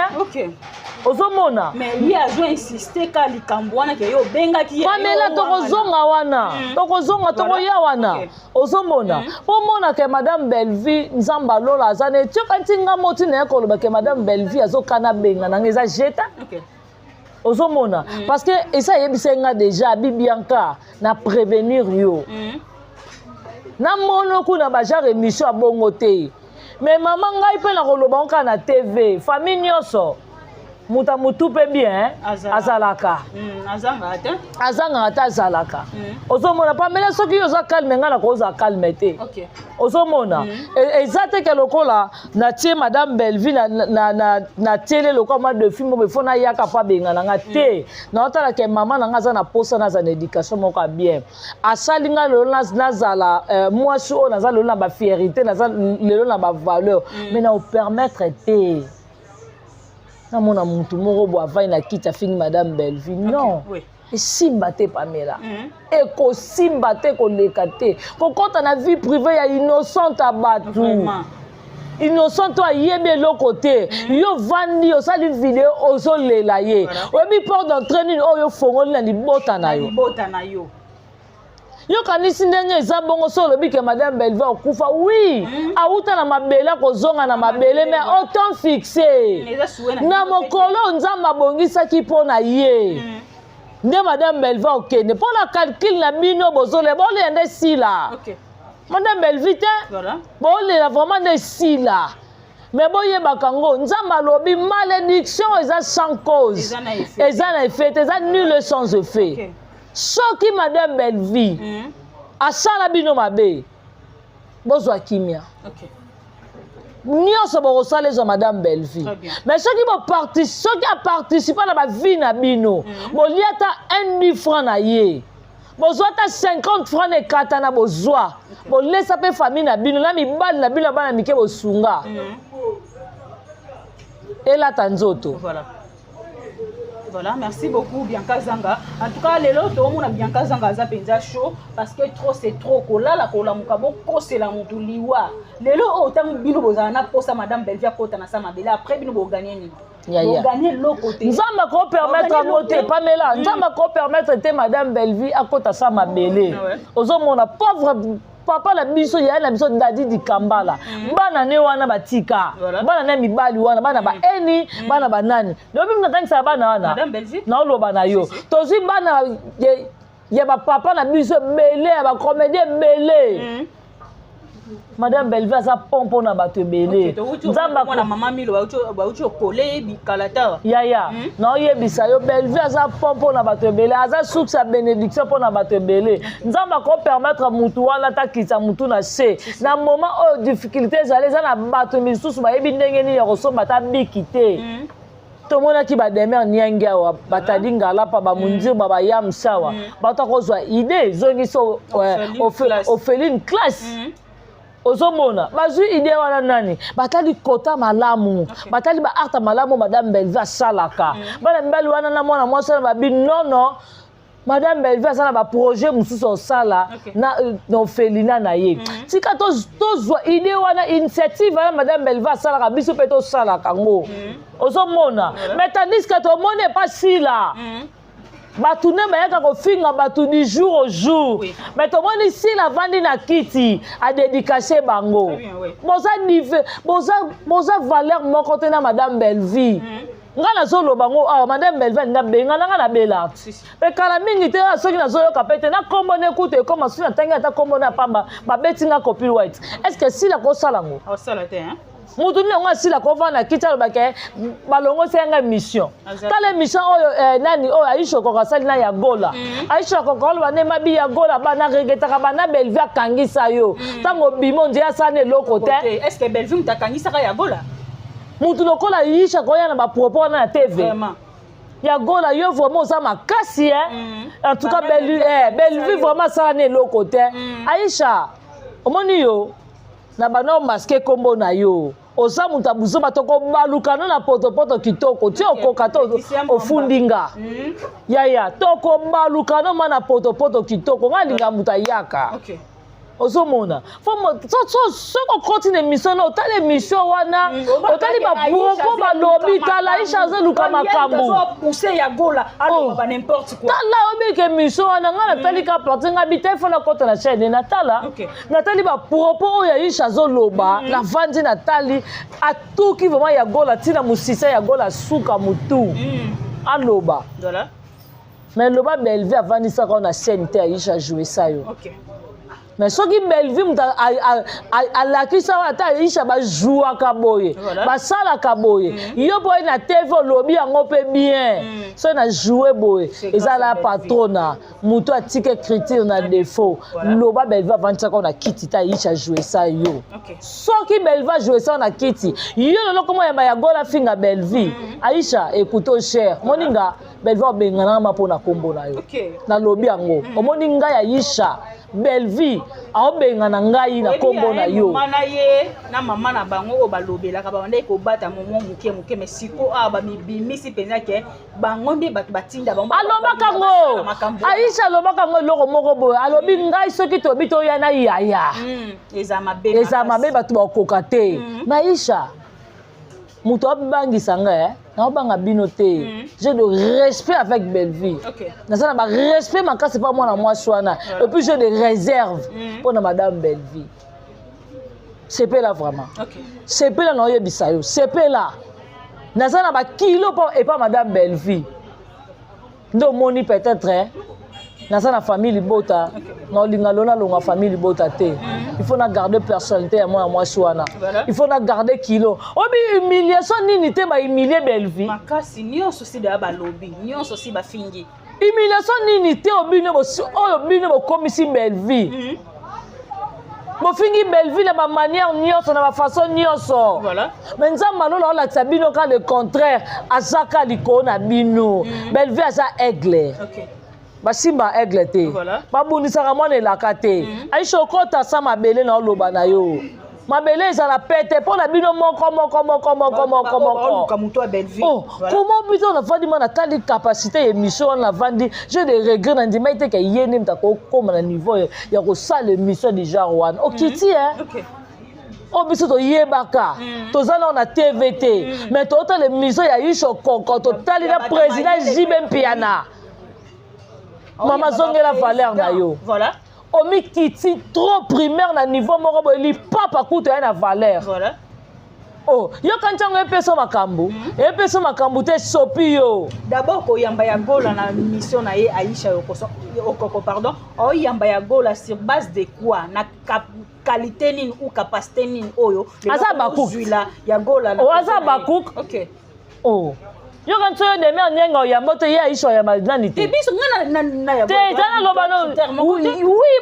Speaker 4: Ozomona.
Speaker 5: Mais ye azo insiste ka likambo wana ke yo obengaki ye.
Speaker 4: Pamela, tokozonga wana, tokozonga, tokoya wana. Ozomona, mpo omona ke Madame Bellevue, Nzambe alola aza na etioka. Nti nga moti na ye koloba ke Madame Bellevue azokana benga nanga eza jeta. Ozomona, parce que esa ayebisaki nga déjà abi Bianca na prévenir yo, namoni kuna bagenre émission ya bongo te. Mais mama, ngai mpe nakoloba ngo kaka na TV. Famille nyonso, moto ya motu mpe bien azalaka.
Speaker 5: Azangaka te.
Speaker 4: Azangaka te, azalaka. Ozomona, Pamela, soki yo oza calme, ngai nakozala calme te. Ozomona, eza te ke lokola natie Madame Bellevue natiele lokola mwa defi moko ifo nayaka mpo abenga na nga te. Naotala ke mama na nga aza na posa naza na éducation moko ya bien. Asali nga lelo nazala mwasi oyo naza lelo na bafierté, naza lelo na bavaleur, mais na opermettre te namona mutu moko bo avai na kiti afingi Madame Bellevue. Non, esimba te, Pamela. Ekosimba te, koleka te, kokɔta na vie privée ya innocente ya bato. Innocent oyo ayebi eloko te, yo vandi osali video ozolela ye. Oyebi porte d'entrée nini oyo ofongoli na libota na yo?
Speaker 5: Libota na yo.
Speaker 4: Yokanisi ndenge eza bongo. So olobi ke Madame Bellevue akufa, oui, awuta na mabele, akozonga na mabele, mais au temps fixé, na mokolo Nzambe abongisaki mpo na ye, nde Madame Bellevue okende. Mpo na calcul na bino, bozolela, bolela nde sila Madame Bellevue te. Bolela vraiment nde sila, mais boyebaka yango, Nzambe alobi malédiction eza sans cause, eza na effet te, eza nul sans effet. Soki Madame Bellevue asala bino mabe, bozwa kimia. Nyonso bokosala ezwa Madame Bellevue. Mais soki boparti, soki aparticipa na bavie na bino, bolia ata 1 10 franc na ye, bozwa ata 50 franc na ekata na bozwa, bolesa mpe famille na bino na mibali na bino ya bana mike, bosunga elata nzoto.
Speaker 5: Voilà, merci beaucoup Bianca Zanga. En tout cas, lelo toomona Bianca Zanga aza penza chaud parce que trop c'est trop. Kolala kolamuka bokosela mutu liwa. Lelo oyo ntango bino bozala na posa Madame Bellevue akota na sa mabele, après bino boganye nini? Boganye eloko te.
Speaker 4: Nzambe akopermettre yango te, Pamela. Nzambe akopermettre te Madame Bellevue akota sa mabele. Ozomona pauvre papa na biso, yaya na biso Dadi Dikambala, bana ne wana batika, bana ne mibali wana, bana baeni, bana banani, lobi nakanisaka bana wana. Naoloba na yo, tozwi bana ya bapapa na biso ebele, ya bacomédien ebele. Madame Bellevue aza pont mpo na bato ebele.
Speaker 5: Nzambe mwana mama Milo bauti okole bikalata.
Speaker 4: Yaya, naoyebisa yo Bellevue aza pont mpo na bato ebele, aza source ya bénédiction mpo na bato ebele. Nzambe akopermettre mutu wana atakisa mutu na se. Na moment oyo difficulté ezali, eza na bato misusu bayebi ndenge nini ya kosomba ata biki te. Tomonaki bademer niangi awa, batadi ngalapa, bamundirba, bayamsa awa, bato akozwa idée ezongisi orpheline classe. Ozomona bazwi idée wana nani batali kota malamu, batali baarte malamu madame Bellevue asalaka. Bana mibali wana na mwana mwasi wana babi nono, madame Bellevue aza na baprojet mosusu osala na orphelinat na ye. Tika tozwa idée wana, initiative wana madame Bellevue asalaka, biso mpe tosalaka yango. Ozomona, mais tandis que tomoni epa Sila, bato nde bayaka kofinga bato du jour au jour. Mais tomoni Sila avandi na kiti, adédicace bango. Boza boza boza valeur moko te na madame Bellevue. Nga nazoloba ngo awa, madame Bellevue alinga benga na nga na bela mpe kala mingi te. Soki nazoyoka mpe te na nkombo ne kutu ekoma, soki natangi ata nkombo ne ya pamba, babeti nga copyright. Est ce que Sila kosala ngo? Mutu nini yango asila kovanda kiti alobake balongosi yanga émission? Tala émission oyo nani oyo Aisha Okoko asali na ya Gola. Aisha Okoko aloba nde mabi ya Gola, bana regretaka bana Bellevue akangisa yo ntango obima ondie asala na eloko te.
Speaker 5: Est ce que Bellevue mutu akangisaka ya Gola?
Speaker 4: Mutu lokola Aisha koya na bapropos wana na TV ya Gola, yo vraiment oza makasi, hein. En tout cas Bellevue, Bellevue vraiment asala na eloko te. Aisha, omoni yo na banda omaske nkombo na yo, oza moto ya buzoba. Tokobaluka no na potopoto kitoko ti okoka to ofundi nga. Yaya, tokobaluka no ma na potopoto kitoko. Nga alinga moto ayaka. Ozomona, soki okoti na émission na otali émission wana, otali bapropos balobi, tala Aisha azoluka makambo. Tala, obika émission wana, ngai natali ka partie ngai bi te fo nakota na chaîne, natala, natali bapropos oyo Aisha azoloba. Navandi, natali, atuki vraiment ya Gola ntina mosisa ya Gola suka motu aloba. Mais loba Bellevue avandisaka oyo na scène te, Aisha joue sa yo. Mais soki Bellevue moto alakisa oyo, ata Aisha bajouaka boye, basalaka boye, yo mpo oye na TV olobi yango mpe bien. Soki na joue boye, eza la patrona moto atika écriture na défaut. Loba Bellevue avandisaka oyo na kiti te, Aisha joue sa yo. Soki Bellevue ajoue sa na kiti, yo lelo komo yamba ya Gola finga Bellevue. Aisha, écoute cher moninga, Bellevue abenganaka ma mpo na nkombo na yo. Nalobi yango, omoni ngai Aisha, Bellevue aobengana ngai na nkombo na yo.
Speaker 5: Mama na ye na mama na bango oyo balobelaka, babandaki kobata momo moke moke, mais siko awa bamibimisi mpenza ke bango nde bato batinda bango.
Speaker 4: Alobaka ngo, Aisha alobaka ngo eloko moko boye, alobi ngai soki tobi toya na yaya,
Speaker 5: eza mabe.
Speaker 4: Eza mabe, bato bakoka te. Mais Aisha, moto abangisa ngai, naobanga bino te. J'ai de respect avec Bellevue, naza na barespect makasi mpa mwana mwasi wana, et puis j'ai de réserve mpo na madame Bellevue. Sepela vraiment, sepela na oyebisa yo, sepela. Naza na bakilo mpo epa madame Bellevue nde omoni peut-être naza na famille libota. Na olinga lo nalonga famille libota te. Il faut na garder personnalité ya mwana mwasi wana, il faut na garder kilo. Obi humiliation nini te bahumilie Bellevue?
Speaker 5: Makasi nyonso si deya balobi nyonso si bafingi.
Speaker 4: Humiliation nini te obino oyo bino bokomisi Bellevue? Bofingi Bellevue na bamanière nyonso, na bafaçon nyonso, mais Nzambe alola olakisa bino ka le contraire. Aza ka likolo na bino. Bellevue aza aigle, basimba aigle te, babundisaka mwana elaka te. Aisha, okota sa mabele na oloba na yo, mabele ezala pete mpo na bino moko moko moko moko moko moko. Oh, comment biso navandi ma natali capacité ya émission wana, navandi, j'ai des regrets. Na ndimai te ke ye nde moto akokóma na niveau ya kosala émission du genre wana. Okiti e oyo biso toyebaka, toza nao na TV te, mais totala émission ya Isho Koko, totali na président JB Mpiana. Mama, zongela valeur na yo. Omikiti trop primaire na niveau moko boye, lipapa kutu ya na valeur. Oh, yoka ntango epesa makambo mm. epesa makambo te esopi yo.
Speaker 5: D'abord koyamba ya Gola na mission na ye Aisha Okoso, Okoko pardon, oyamba ya Gola sur base de quoi na cap, qualité nini ou capacité nini oyo
Speaker 4: aza bakuk
Speaker 5: ya Gola
Speaker 4: na oh, aza bakuk
Speaker 5: okay.
Speaker 4: Oh. yoka nso yo demi anyenga oyamba te ye aisha oyamba nani te
Speaker 5: biso nga na
Speaker 4: te eza naloba no oui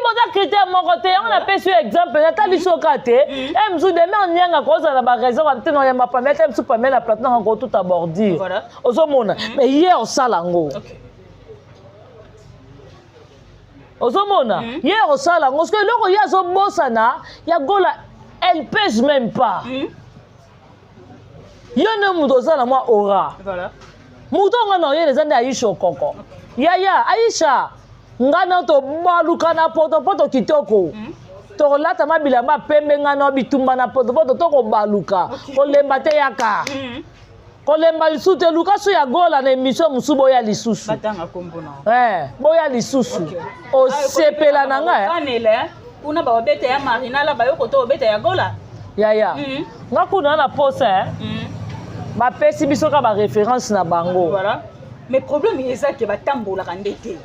Speaker 4: boza critère moko te yango napesi yo exemple natali mm. soka te mm. e mosusu demi anyenga kozala na baraison te na oyamba pamela te mosusu pamela na plateau nanga kotuta bordure ozomona mm. mais ye osala yango ozomona ye osala yango soki eloko ye azobosana ya gola elle pèse même pas yo nde moto oza na mwa aura
Speaker 5: voilà.
Speaker 4: moto nga na oyele eza nde aisha okoko okay. yaya aisha nga na tobaluka na potopoto kitoko mm. tokolata ma bilamba pembe nga na bitumba na potopoto tokobaluka okay. kolemba te yaka mm. kolemba lisusu te luka su ya gola na émission mosusu boya lisusu eh, boya lisusu okay. osepela na ngai
Speaker 5: eh. kuna babeta ya marinala bayoko to obeta ya gola
Speaker 4: yaya mm -hmm. nga kuna na posa eh? mm -hmm. bapesi biso kaka baréférence na bango
Speaker 5: voilà. mais problème eza ke batambolaka nde te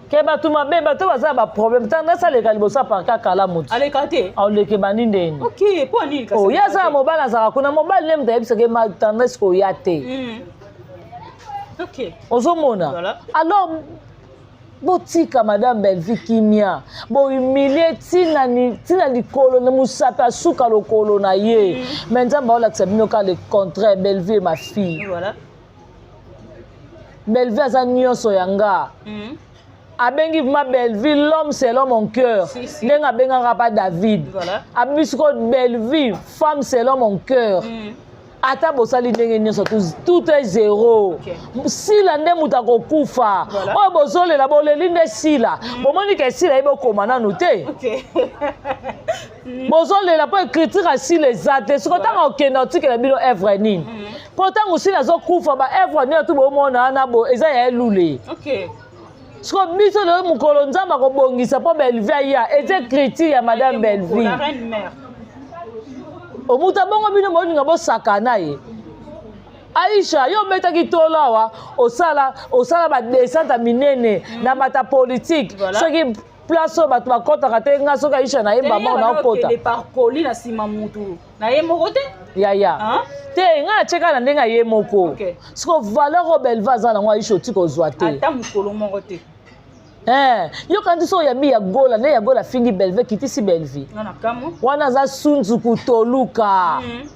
Speaker 4: ke bato mabe bato baza na baproblème ntango nasaleka liboso ya parka kala moto
Speaker 5: aleka te
Speaker 4: aleke bandi ndeni
Speaker 5: okay, mpo nini
Speaker 4: oh, ye aza na mobali azalaka kuna mobali nde moto ayebisaka ye tendresse koya te
Speaker 5: mm. okay.
Speaker 4: ozomona
Speaker 5: voilà.
Speaker 4: alors botika madame Bellevue kimia bohumilie tina tina likolo na mosapi asuka lokolo na ye mm. mais nzambe aolakisa bino ka le contraire Bellevue ma fille
Speaker 5: voilà.
Speaker 4: Bellevue aza nyonso ya nga
Speaker 5: mm.
Speaker 4: abengi vraiment Bellevue l'homme selon mon cœur
Speaker 5: si, si.
Speaker 4: ndenge abengaka pa David
Speaker 5: voilà.
Speaker 4: abisi ko Bellevue femme selon mon cœur
Speaker 5: mm.
Speaker 4: ata bosali ndenge nyonso tout est zéro
Speaker 5: okay.
Speaker 4: sila nde moto akokufa
Speaker 5: voilà.
Speaker 4: oyo bozolela boleli nde sila mm. bomoni ke sila ye bokoma nanu te
Speaker 5: okay.
Speaker 4: mm. bozolela mpo écriture ya sila eza te siko ntango okenda otikela bino evre nini mpo mm. ntango sila azokufa baevre nini tu bomona wana bo eza ya elule
Speaker 5: okay.
Speaker 4: siko biso lelo mokolo nzambe akobongisa mpo bellevue aya eza écriture ya madame bellevue omuta bongo bino bolinga bosakana ye aisha yo obetaki tolo awa osala osala badescente ya minene mm. na bata politike
Speaker 5: voilà.
Speaker 4: soki place oyo bato bakɔtaka te nga soki aisha na ye bamor na okota
Speaker 5: parcoli na nsima mutu na ye moko te
Speaker 4: yaya te nga natyeka na ndenge ya ye moko
Speaker 5: okay.
Speaker 4: siko valeur oyo belva aza nango aisha otika ozwa te
Speaker 5: ata mokolo moko te
Speaker 4: Eh, yoka ndi so oyambi ya gola nde ya gola afingi belve kitisi belvi wana aza sunzuku toluka
Speaker 5: mm.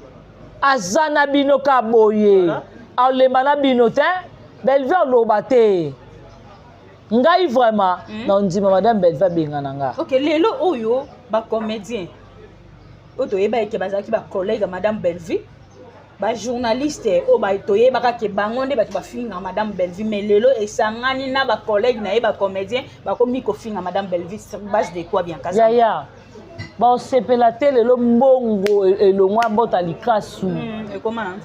Speaker 4: aza na bino ka boye
Speaker 5: voilà.
Speaker 4: alemba na bino te belvi aloba te ngai vraiment
Speaker 5: mm.
Speaker 4: na ondima madame belvi abengana nga
Speaker 5: ok lelo oyo bacomédien oyo toyeba eke bazalaki bacollègue ya madame bellevue bajournaliste oyo toyebaka ke bango nde bato bafinga madame bellevue mais lelo esangani na bacollègue na ye bacomédien bakomi kofinga madame bellevue sur base de quoi bien
Speaker 4: kasa yaya baosepela te lelo mbongo elongwa mbota likasu
Speaker 5: mm,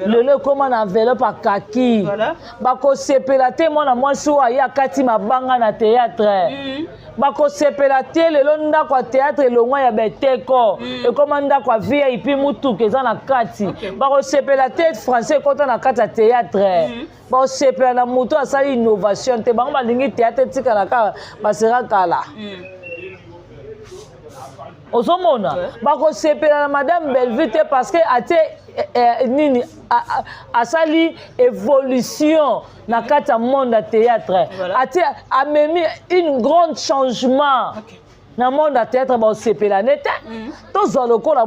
Speaker 4: lelo ekóma na enveloppe akaki
Speaker 5: voilà.
Speaker 4: bakosepela te mwana mwasi oyo aye akati mabanga na théâtre
Speaker 5: mm.
Speaker 4: bakosepela te lelo ndako ya théâtre elongwa ya beteko mm. ekoma ndako ya vip mutuka eza na kati
Speaker 5: okay.
Speaker 4: bakosepela te français ekota na kati ya théâtre
Speaker 5: mm.
Speaker 4: bakosepela na moto asali innovation te bango balingi théâtre etikala kaka basera kala
Speaker 5: mm.
Speaker 4: ozomona
Speaker 5: Ouais.
Speaker 4: bakosepela na madame bellevue te parce que atie eh, eh, nini asali évolution na kati ya monde ya théâtre
Speaker 5: Voilà.
Speaker 4: atie amemi une grande changement
Speaker 5: okay.
Speaker 4: na monde ya théâtre baosepela ne te
Speaker 5: mm.
Speaker 4: tozwa lokola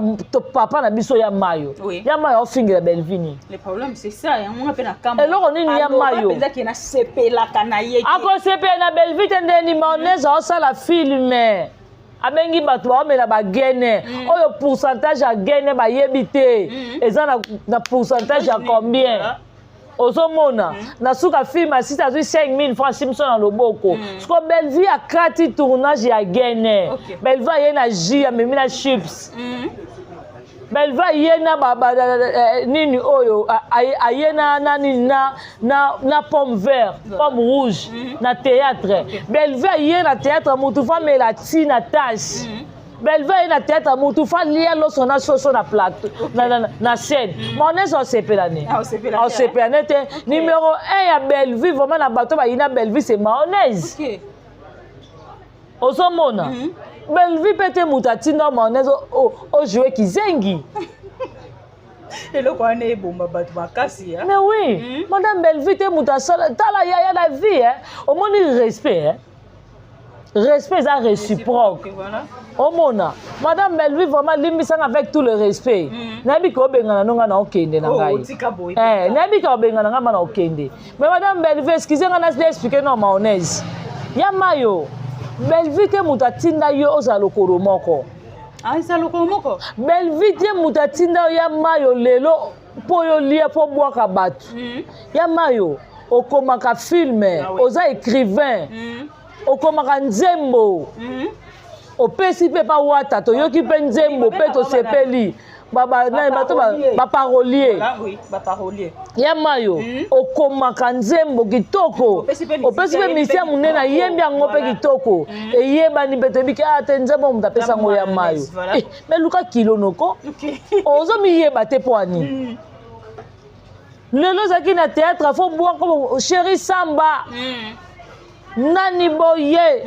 Speaker 4: papa na biso ya mayo
Speaker 5: oui.
Speaker 4: ya mayo aofingela bellevue nini
Speaker 5: le problème c'est ça yango nga mpe na kambo
Speaker 4: eloko nini ya mayo
Speaker 5: mpenza ke nasepelaka na ye
Speaker 4: akosepela na bellevue te ndeni mayonnaise aosala filme abengi bato baomela bagene
Speaker 5: Mm.
Speaker 4: oyo pourcentage ya gene bayebi te
Speaker 5: Mm.
Speaker 4: eza na, na pourcentage ya combien ozomona
Speaker 5: Mm.
Speaker 4: na suka filme asisi azwi 5000 francs simso na loboko
Speaker 5: Mm.
Speaker 4: siko bellevue akati tournage ya gene
Speaker 5: Ok.
Speaker 4: bellevue aye na jus amemi na chips
Speaker 5: Mm.
Speaker 4: bellevue aye na ba, ba, eh, nini oyo aye na, na nini na, na, na pomme vert pomme rouge
Speaker 5: Mm.
Speaker 4: na théâtre
Speaker 5: Ok.
Speaker 4: bellevue aye na théâtre motu famela ti na tache
Speaker 5: Mm.
Speaker 4: Bellevue aye na théâtre, mutu fa lia loso na soso na plateau, na scène. Mayonnaise osepela ne, osepela ne te. Numéro 1 ya Bellevue, vraiment, na bato bayina Bellevue, c'est Mayonnaise. Ozomona, Bellevue mpe te moto atinda Mayonnaise ojoue kizengi.
Speaker 5: Eloko wana ebomba bato makasi.
Speaker 4: Mais oui, madame Bellevue te moto asala. Tala yaya, na vie, eh, omoni respect, eh? Respect eza réciproque. Omona, madame Bellevue, vraiment, limbisanga avec tout le respect. Nayebi ke obengana no nga na okende na ngai, nayebi ke obengana ngai ma na okende. Mais madame Bellevue, excuse nga na explique no Mayonnaise ya mayo. Bellevue te moto atinda yo ozala lokolo moko.
Speaker 5: Eza lokolo moko.
Speaker 4: Bellevue te moto atinda yo ya mayo lelo mpo oyo lia, mpo bwaka bato. Ya mayo, okomaka film, oza écrivain, okomaka nzembo, opesi mpe pa wata, toyoki mpe nzembo mpe tosepeli, bato baparolier. Ya mayo, okomaka nzembo kitoko, opesi mpe misi ya monene, ayembi yango mpe kitoko, eyebani mpe toyebiki a te nzembo moto apesa yango ya mayo. Mais luka kilo noko, ozomiyeba te mpo ani lelo ozalaki na théâtre, fo bwako chéri samba nani boye,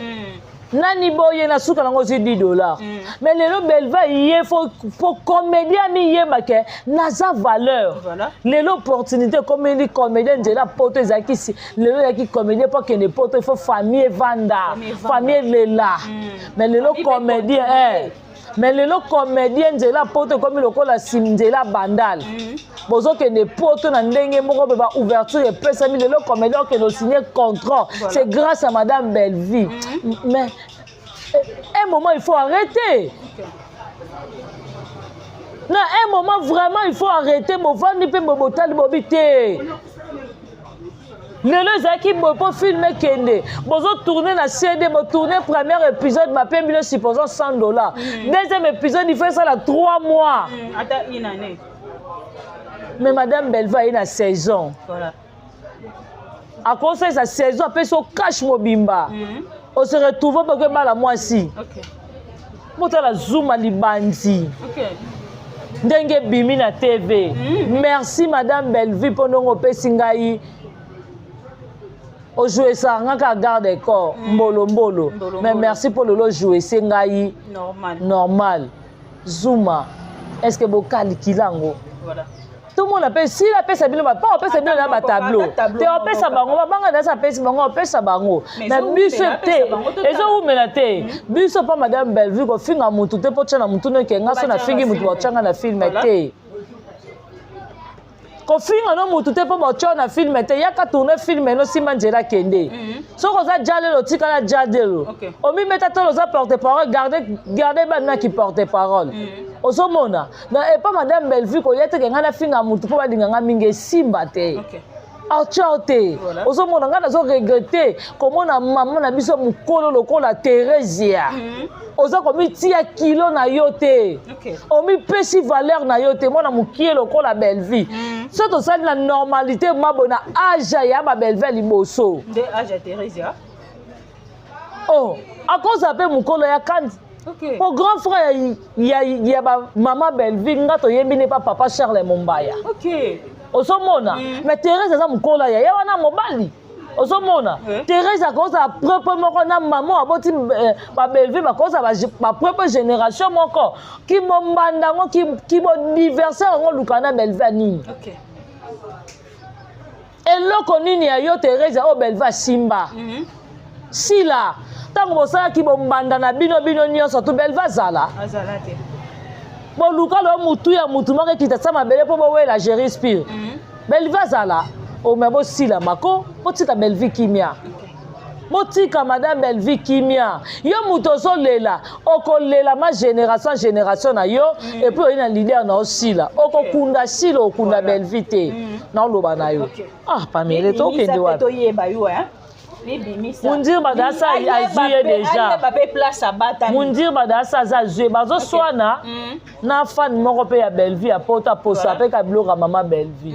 Speaker 4: nani boye, na suka nango ozwi 10 $. Mais lelo Belva ye fo comédien amiyeba ke naza valeur. Lelo opportunité ekomeli comédien, nzela poto ezalaki si lelo ezalaki comédien mpo akende poto, il faut famille evanda, famille elela. Mais lelo comédien, mais lelo comédien, nzela poto ekomi lokola sim nzela bandal. Bozokende poto na ndenge moko mpe baouverture epesami. Lelo comédien okende osigne contrat, c'est grâce à madame Bellevue. Mais un moment, il faut arrêter. Na un moment, vraiment, il faut arrêter. Bovandi mpe botali bobi te. Lelo ezalaki boye mpo film ekende, bozotourne na CD, botourne premier épisode, bapembi bino supposons 100 $. Deuxième épisode, il faut esala 3 mois.
Speaker 5: Ata une année.
Speaker 4: Mais madame Belva aye na saison, akosalisa saison, apesi o cash mobimba, ose retrouve mpo ebala mwasi. Botala Zuma libandi ndenge ebimi na TV. Merci madame Bellevue mpo ndenge opesi ngai ojouesaka nga kaka garde corps mbolombolo. Mais merci mpo lelo ojouese ngai
Speaker 5: normal.
Speaker 4: Normal. Zuma, est ce que bokalikila yango? Tomona mpe sila apesa bino, mpo apesa bino na batableau te, opesa bango babanga dasi, apesi bango, opesa bango. Mais biso te, ezowumela te. Biso mpa madame Bellevue, kofinga mutu te mpo tia na mutu noke nga so nafingi mutu, baotianga na film te. Kofinga no mutu te mpo baotya na film te. Yaka tourne film no, nsima nzela kende. Soki oza jalelo, otikala jalelo, omibeta tolo, oza porte parole, garde, garde banaki porte parole. Ozomona na epa madame Bellevue, koya teke ngai nafinga mutu mpo balinga ngai mingi, esimba te. Atya te. Ozomona, ngai nazo regrete komona mama na biso mokolo lokola Theresia, oza komitia kilo na yo te, omipesi valeur na yo te. Mwana mokie lokola Bellevue, so tosali na normalité mabo na age ya babellevue ya liboso.
Speaker 5: Nde age ya Theresia.
Speaker 4: Oh, akozala mpe mokolo ya kandi po grand frère ya bamama Bellevue, nga toyembi ne pa papa Charles Mombaya. Ozomona, mais Therese aza mokolo ya ye wana mobali. Ozomona, Therese akozala propre moko na mama aboti babellevue, bakozala bapropre génération moko. Kimombanda yango, kimodiversaire yango, oluka na Bellevue ya nini? Eloko nini ya yo Therese oyo Bellevue asimba? Sila, ntango bosalaki bombanda na bino, bino nyonso tu, Bellevue azala?
Speaker 5: Azala te.
Speaker 4: Boluka lo mutu ya mutu moko ekita sa mabele mpo bowela géri spire. Bellevue azala ome bosila mako, botika Bellevue kimia, botika madame Bellevue kimia. Yo moto ozolela, okolela ma génération génération na yo. Et puis oyi na leader na osila, okokunda sila, okunda Bellevue te. Naoloba na yo, ah Pamele, tokende wapi?
Speaker 5: Toyeba yo, hein? Mibimisa.
Speaker 4: Mundir Badasa azwi ye déjà.
Speaker 5: Mpe place abatami.
Speaker 4: Mundir Badasa aza azwi ye, bazoswana na fan moko mpe ya Bellevue ya poto, aposa mpe ka biloko ya mama Bellevue.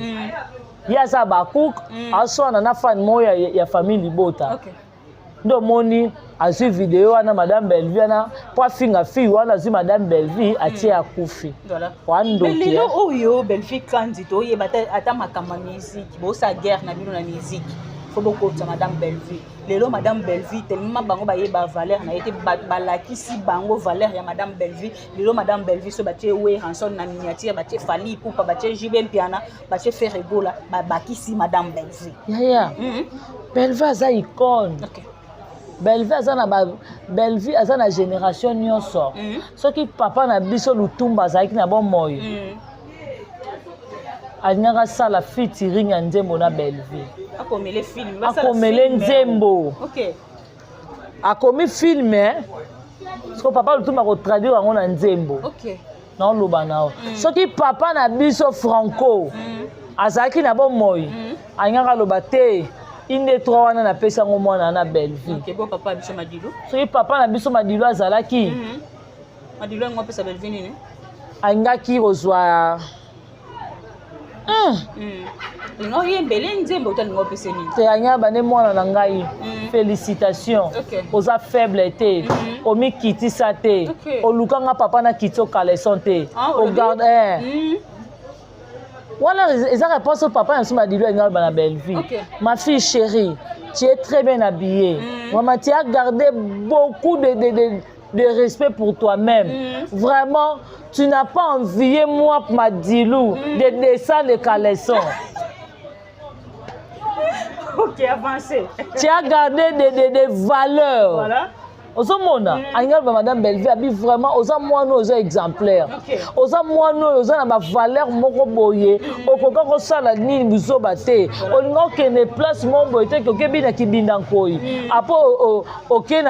Speaker 4: Ye aza bacook, aswana na fan moko ya famille libota. Nde omoni azwi video wana madame Bellevue wana mpo afinga fille wana, azwi madame Bellevue atie akufi.
Speaker 5: Voilà.
Speaker 4: Wandoki.
Speaker 5: Mais lelo oyo Bellevue Kandi toyeba ata makambo ya musique, bosa guerre na bino na musique. Faut bokotisa madame Bellevue. Lelo madame Bellevue tellement bango bayeba valeur na ye te, balakisi bango valeur ya madame Bellevue. Lelo madame Bellevue so batie Werrason na miniature, batie Fally Ipupa, batie JB Mpiana, batie Ferre Gola, babakisi madame Bellevue.
Speaker 4: Yaya. Bellevue aza icône.
Speaker 5: Okay.
Speaker 4: Bellevue aza na ba Bellevue aza na génération nyonso. Soki papa na biso Lutumba azalaki na bomoi, alingaka asala featuring ya nzembo na Bellevue.
Speaker 5: Akomele film, basala
Speaker 4: Akomele
Speaker 5: film.
Speaker 4: nzembo.
Speaker 5: Okay.
Speaker 4: Akomi film, siko papa Lutumba akotraduire yango na nzembo.
Speaker 5: Okay.
Speaker 4: Naoloba na yo. Soki papa na biso Franco azalaki na bomoi, alingaka aloba te inde 3 wana napesi yango mwana na Bellevue.
Speaker 5: Okay, bon papa biso Madilu.
Speaker 4: Soki papa na biso Madilu azalaki,
Speaker 5: Madilu yango apesa Bellevue nini?
Speaker 4: Alingaki kozwa
Speaker 5: Linga oyembele nzembo to alinga opesa nini?
Speaker 4: Te, alingaka bande mwana na ngai. Félicitation. Oza faible te, omikitisa te. Olukanga papa na kiti okaleson te.
Speaker 5: Ah, olobi?
Speaker 4: Ogarde wana eza réponse oyo papa na biso Madilu alingi aloba na Bellevue. Ma fille chérie, tu es très bien habillée. Vraiment, tu as gardé beaucoup de respect pour toi-même. Vraiment, tu n'as pas envié moi, Madilou, de descendre les caleçons.
Speaker 5: Ok, avancez.
Speaker 4: Tu as gardé des valeurs.
Speaker 5: Voilà.
Speaker 4: Ozomona, alingi aloba madame Bellevue abi vraiment oza mwana oyo oza exemplaire, oza mwana oyo oza na bavaleur moko boye, okoka kosala nini buzoba te, olinga okende place moko boye te, okebi na kibinda nkoi apo oke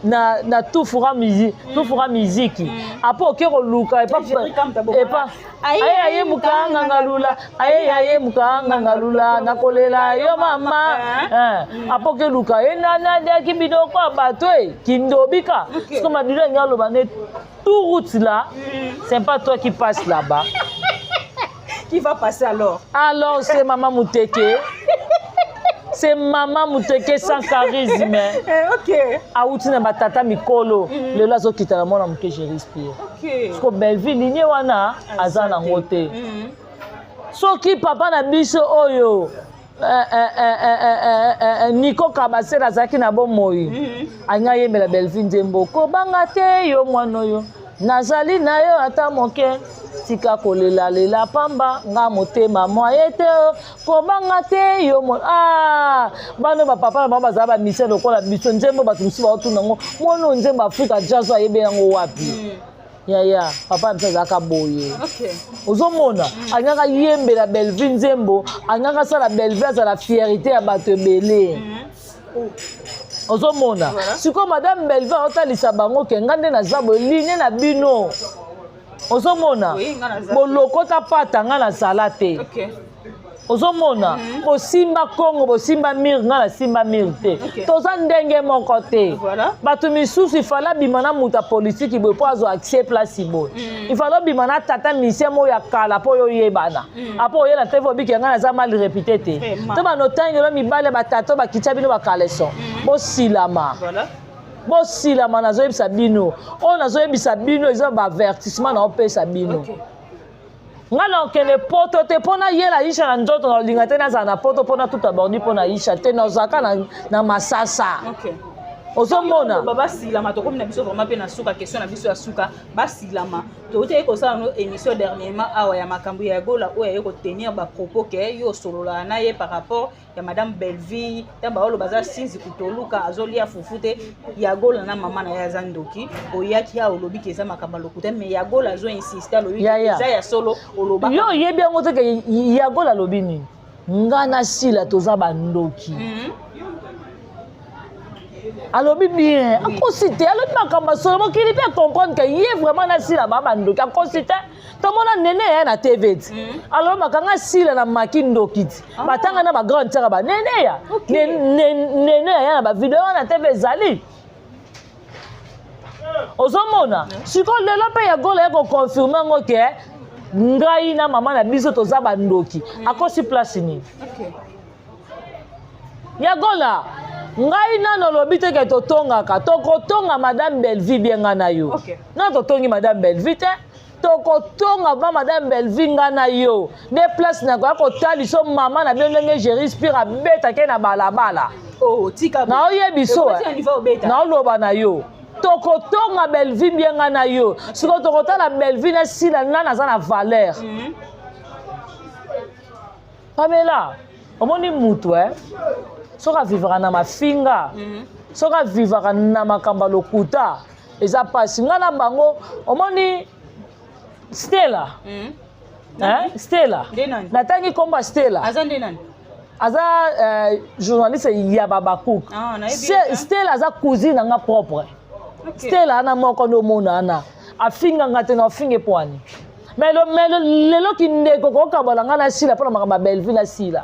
Speaker 4: na tufura miziki apo oke koluka epa epa aye aye mukanga ngalula, aye aye mukanga ngalula, nakolela yo mama. Apo oke luka ye nani aliaki biloko ya bato e kindobika. Siko Madilu alingi aloba ne tout route là, c'est pas toi qui passe là-bas.
Speaker 5: Qui va passer alors?
Speaker 4: Alors c'est maman Muteke. C'est maman Muteke sans charisme.
Speaker 5: Eh, ok.
Speaker 4: Awuti na batata mikolo. Lelo azokita na mwana moke, je respire. Parce que Bellevue ligne wana aza nango te. Soki papa na biso oyo Nico Kabasele azalaki na bomoi, alingi ayembela Bellevue nzembo kobanga te yo mwana oyo nazali na yo ata moke, tika kolelalela pamba nga motema mwaye te, kobanga te yo mwana. Ah, bana bapapa na bango bazala bamisia lokola biso, nzembo bato mosusu baotuna yango, mwana oyo nzembo Afrika Jazz ayebi yango wapi? Yaya, papa na biso azalaka boye. Ozomona, alingaka yembela Bellevue nzembo, alingaka asala Bellevue azala fierté ya bato ebele. Ozomona sikoyo madame Bellevue aotalisa bango ke nga nde naza boye, ligne na bino ozomona bolokota pata, nga nazala te. Ozomona, bosimba Kongo, bosimba mire, nga nasimba mire te. Toza ndenge moko te. Bato misusu ifale abima na moto ya politiki boye mpo azwa accès place boye, ifale obima na tata misien moko ya kala mpo oyo oyebana, apo oyela te obiki nga naza mal réputé te. To banotangelo mibale batata bakitya bino bakaleson, bosilama. Bosilama, nazoyebisa bino oyo nazoyebisa bino eza baavertissement na opesa bino. Nga na okende poto te mpo nayela Aisha na nzoto, na olinga te nazala na poto mpo natuta bordi mpo na Aisha te, nazalaka na masasa. Ozomona.
Speaker 5: Basilama, tokomi na biso vraiment mpe na suka, question na biso ya suka. Basilama, toutaki kosala no émission dernièrement awa ya makambo ya Gola oyo aye kotenir bapropos ke yo osololaka na ye par rapport ya madame Bellevue, ntango baoloba aza sinzi kutoluka, azolia fufu te. Ya Gola na mama na ye aza ndoki. Oyaki awa olobi ke eza makambo ya lokuta, mais ya Gola azo insiste, alobi eza ya solo oloba.
Speaker 4: Yo oyebi yango te ke ya Gola alobi nini? Nga na Sila toza bandoki. Alobi bien, akosi te, alobi makambo ya solo, mokili mpe acomprendre ke ye vraiment na Sila baa bandoki, akosi te. Tomona nene ya na TV ti alobaka nga Sila na maki ndoki ti batanga na bagrande tiaka banene ya nene ya na bavideo wana TV ezali. Ozomona sikoyo lelo mpe ya Gola ya koconfirme yango ke ngai na mama na biso toza bandoki, akosi place nini? Ya Gola. Ngai nano olobi te ke totongaka. Tokotonga Madame Bellevue bien nga na yo.
Speaker 5: Okay.
Speaker 4: Nano totongi Madame Bellevue te. Tokotonga ba Madame Bellevue nga na yo. Nde place na koya kotaliso mama na bino ndenge Jerry Spire abetake na balabala.
Speaker 5: Oh, tika.
Speaker 4: Na oyebiso. Na oloba na yo. Tokotonga Bellevue bien nga na yo. Siko tokotala Bellevue na Sila nani aza na valeur. Pamela, omoni mutu eh? Soki avivaka na mafinga, soki avivaka na makambo ya lokuta, eza pasi. Nga na bango, omoni Stella. Eh? Stella.
Speaker 5: Nde nani?
Speaker 4: Natangi kombo ya Stella.
Speaker 5: Aza nde nani?
Speaker 4: Aza journaliste ya Babacook.
Speaker 5: Ah, nayebi ye te.
Speaker 4: Stella aza cousine na nga propre.
Speaker 5: Okay.
Speaker 4: Stella ana moko nde omona ana afinga nga te na afinge pwani. Mais lelo kindeko kokabola nga na Sila mpona makambo ya Bellevue na Sila.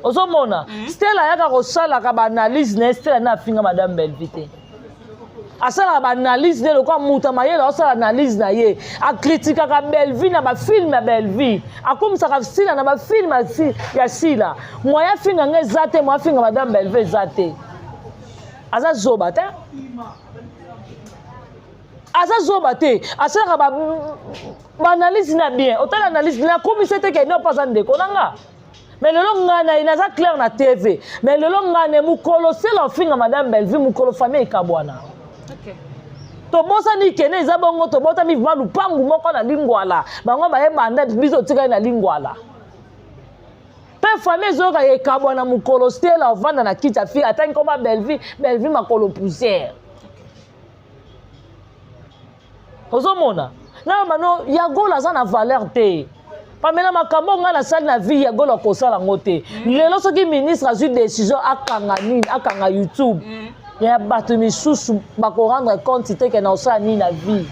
Speaker 4: Ozomona Stella ayaka kosalaka baanalyse na ye. Stella nde afinga Madame Bellevue te. Asalaka baanalyse nde lokola moto ya mayele aosala analyse na ye. Akritikaka Bellevue na bafilme ya Bellevue, akomisaka Sila na bafilme ya Sila. Moyen afinga nga eza te, moyen afinga Madame Bellevue eza te. Aza zoba te, aza zoba te. Asalaka baanalyse na bien. Otala analyse nakomisa te ke no mpo aza ndeko na nga. Mais lelo ngai na ye naza clair na TV. Mais lelo ngai na ye mokolo Sela ofinga Madame Bellevue, mokolo famille ekabwana.
Speaker 5: Okay.
Speaker 4: Tobosani kene eza bongo, tobotami vraiment lupangu moko na lingwala. Bango bayebanda biso totikali na lingwala. Mpe famille ezoyoka ekabwana mokolo Stella ovanda na kiti afi atangi koma Bellevue, Bellevue makolo poussière. Ozomona nano bano ya Gola aza na valeur te. Pamela, makambo ngai nasali na vie ya Gola kosala yango te. Lelo soki ministre azwi décision akanga nini, akanga YouTube, ya bato misusu bakorendre compte te ke na osala nini na vie.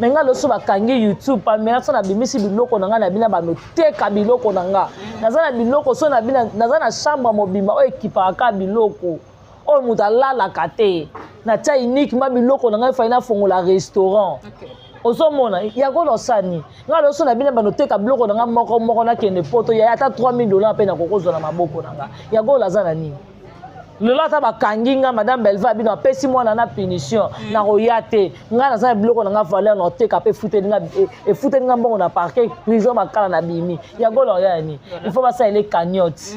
Speaker 4: Me ngai loso bakangi YouTube, Pamela, so nabimisi biloko na ngai na bina banoteka biloko na nga. Naza na biloko so na bina, naza na chambre mobimba oyo ekipaka kaka biloko oyo moto alalaka te. Natia uniquement biloko na ngai fai nafongola restaurant. Ozomona yango nosani ngai loso na bino banoteka biloko na ngai moko moko nakende poto ya ata 3000 $ mpe nakokozwa na maboko na ngai. Yango oyo aza na nini lelo ata bakangi nga Madame Belva bino apesi mwana na punition, nakoya te. Ngai naza na biloko na ngai valeur na oteka mpe efuteli nga mbongo na parquet prison makala na bimi. Yango oyo ya nini? Il faut basalela cagnotte.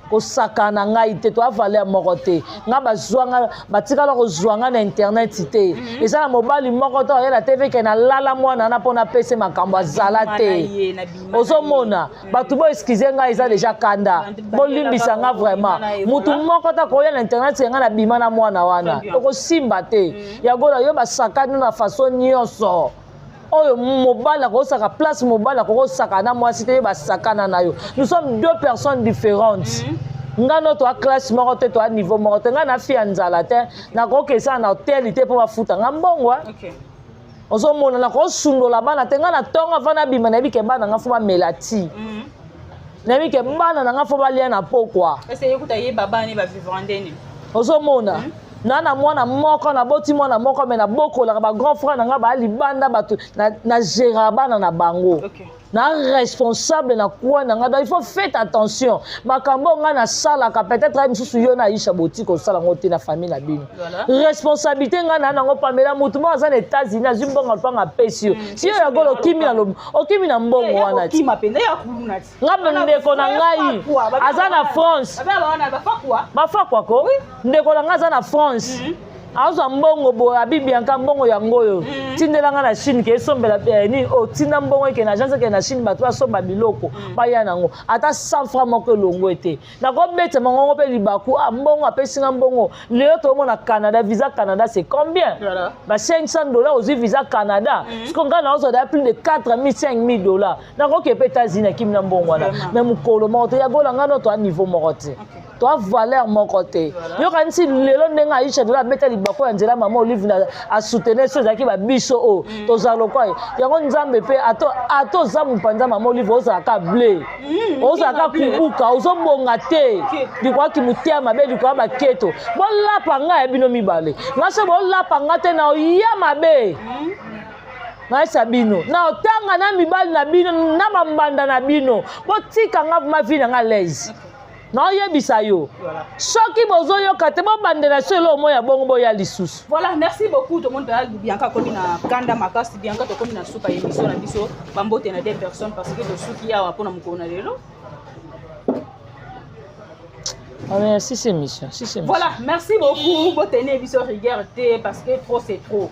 Speaker 4: Kosaka na ngai te, toya valeur moko te. Nga bazwa nga, batikala kozwa nga na internet te. Eza na mobali moko te oya na TV ke nalala mwana wana mpo napesa makambo azala te. Ozomona bato bo excuse ngai, eza deja kanda, bolimbisa nga vraiment. Mutu moko ta koya na internet ke ngai nabima na mwana wana, okosimba te. Yagola yo basakani na façon nyonso oyo mobali akosaka place, mobali akokosaka na mwasi te. Yo basakana na yo, nous sommes deux personnes différentes. Nga no toa classe moko te, toa niveau moko te. Ngai na fi ya nzala te, nakokesana na hotel te mpo bafuta nga mbongo.
Speaker 5: Okay.
Speaker 4: Ozomona nakosundola bana te. Ngai na ntongo ava nabima, nayebi ke bana nga fo bamela ti, nayebi ke bana na nga fo balia na pokwa.
Speaker 5: Ese ye kuta yeba bana bavivre ndeni.
Speaker 4: Ozomona na mwana moko, naboti mwana moko me nabokolaka bagrand frère na nga baya libanda, bato na gérard bana na bango.
Speaker 5: Okay.
Speaker 4: Na responsable na coin na nga. Donc il faut faites attention makambo oyo ngai nasalaka. Peut-être aye misusu yo na Aisha boti kosala yango te na famille na bino. Responsabilité ngai na nango. Pamela, motu moko aza na États-Unis azwi mbongo alopanga apesi yo. Si yo yango okimi na okimi na mbongo wana ti.
Speaker 5: Okima mpenza ya kuluna ti.
Speaker 4: Nga ndeko na ngai aza na France, bafakwako. Ndeko na ngai aza na France, azwa mbongo boye, abi Bianka, mbongo yango oyo tindela nga na Chine ke esombela nini oyo. Tinda mbongo eke na agence, eke na Chine, bato basomba biloko baya nango. Ata 100 franc moko elongo ete nakobeta mangongo mpe libaku. Ah, mbongo apesi nga mbongo lelo toomona Canada, visa Canada c'est combien?
Speaker 5: Voilà.
Speaker 4: Ba 500 $ ozwi visa Canada. Siko ngai naozwa da plus de 4000 5000 $ nakoki mpe États-Unis akimi na mbongo wana. Mais mokolo moko te yagola ngai no toa niveau moko te, toa valeur moko te. Yokanisi lelo ndenge Aisha lelo abeta libako ya nzela mama Olive na asoutenir so ezalaki babiso oyo tozala lokwa ye yango. Nzambe mpe ata oza mopanza mama Olive, ozalaka ble, ozalaka kubuka, ozobonga te. Likwaki moteya mabe, likwa baketo bolapa ngai ya bino mibale. Ngai so bolapa nga te na oya mabe nayesa bino na otanga na mibali na bino na bambanda na bino. Botika nga ma vie na nga l'aise. Naoyebisa yo. Soki bozoyoka te bobandela so eloko moko ya bongo boya lisusu.
Speaker 5: Voilà, merci beaucoup. Tout le monde Bianca akomi na kanda makasi. Bianca tokomi na suka émission na biso. Bambote na des personnes parce que tosuki awa mpona mokolo na lelo.
Speaker 4: Ah, mais si c'est mission, si c'est mission.
Speaker 5: Voilà, merci beaucoup. Botenez biso rigueur te parce que trop c'est trop.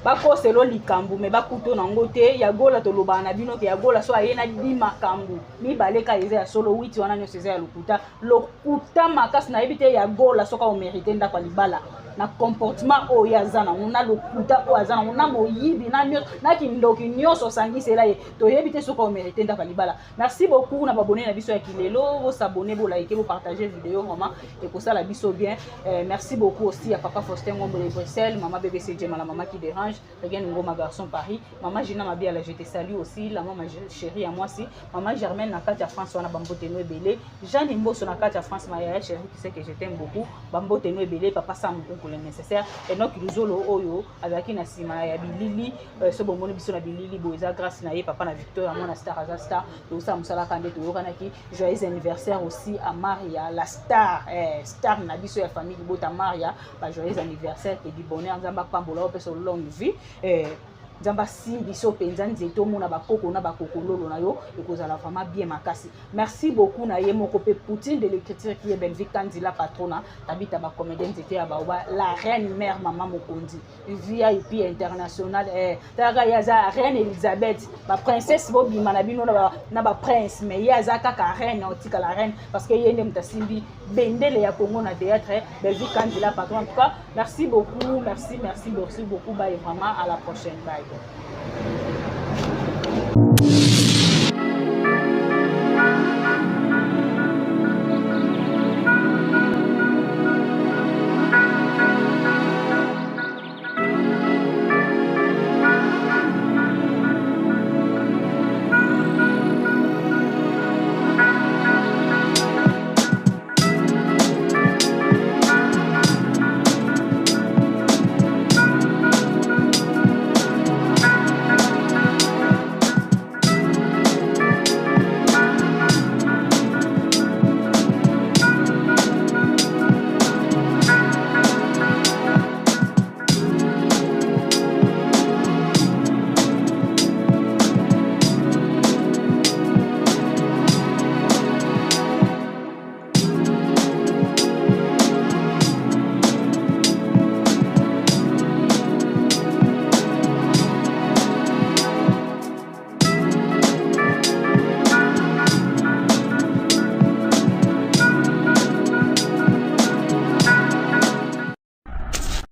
Speaker 5: Bakoselo likambo me bakuto nango te. Ya Gola tolobaka na bino ke ya Gola so aye na di makambo mibale ka eza ya solo, witi wana nyonso eza ya lokuta, lokuta makasi. Nayebi te ya Gola soki aomérite ndako ya libala na comportement oyo aza nango, na lokuta oyo aza nango, na moyibi, na nyonso, na kindoki nyonso osangisela ye, toyebi te soki aomérite ndako ya libala. Merci beaucoup na babone na biso ya kilelo. Bosabone, bolike, bopartage vidéo, vraiment ekosala biso bien. Merci beaucoup aussi à papa Faustin Ngombo de Bruxelles, maman BBC Djema, la maman qui dérange, Regan Ngoma garçon Paris, maman Gina Mabiala, je te salue aussi, la maman chérie à moi aussi, maman Germaine na kati ya France wana, bambote no ebele, Jeanne Mboso na kati ya France, ma yaya chérie qui sait que je t'aime beaucoup, bambote no ebele, papa Sam Nkunku le nécessaire, Enoch Luzolo oyo azalaki na nsima ya bilili, so bomoni biso na bilili boye eza grâce na ye, papa na Victor ya mwana star, aza star, tozosala mosala kaka nde toyokanaki. Joyeux anniversaire aussi à Maria la star, star na biso ya famille libota. Maria, ba joyeux anniversaire, que du bonheur, Nzambe apambola, opesa longue vie, Nzambe asimbi biso mpenza nzete, omona bakoko na bakokololo na yo, ekozala vraiment bien makasi. Merci beaucoup na ye moko mpe Poutine de l'écriture qui est Belvi Kandila patrona Tabita, bacomédien, nzete ya baoba, la reine mère, mama mokonzi VIP international, talaka ye aza reine Elizabeth, baprincesse bobima na bino na baprince, mais ye aza kaka reine, otikala reine parce que ye nde moto asimbi bendele ya Congo na théâtre. Belvi Kandila patron, en tout cas merci beaucoup, merci, merci, merci beaucoup. Bye, vraiment, à la prochaine, bye.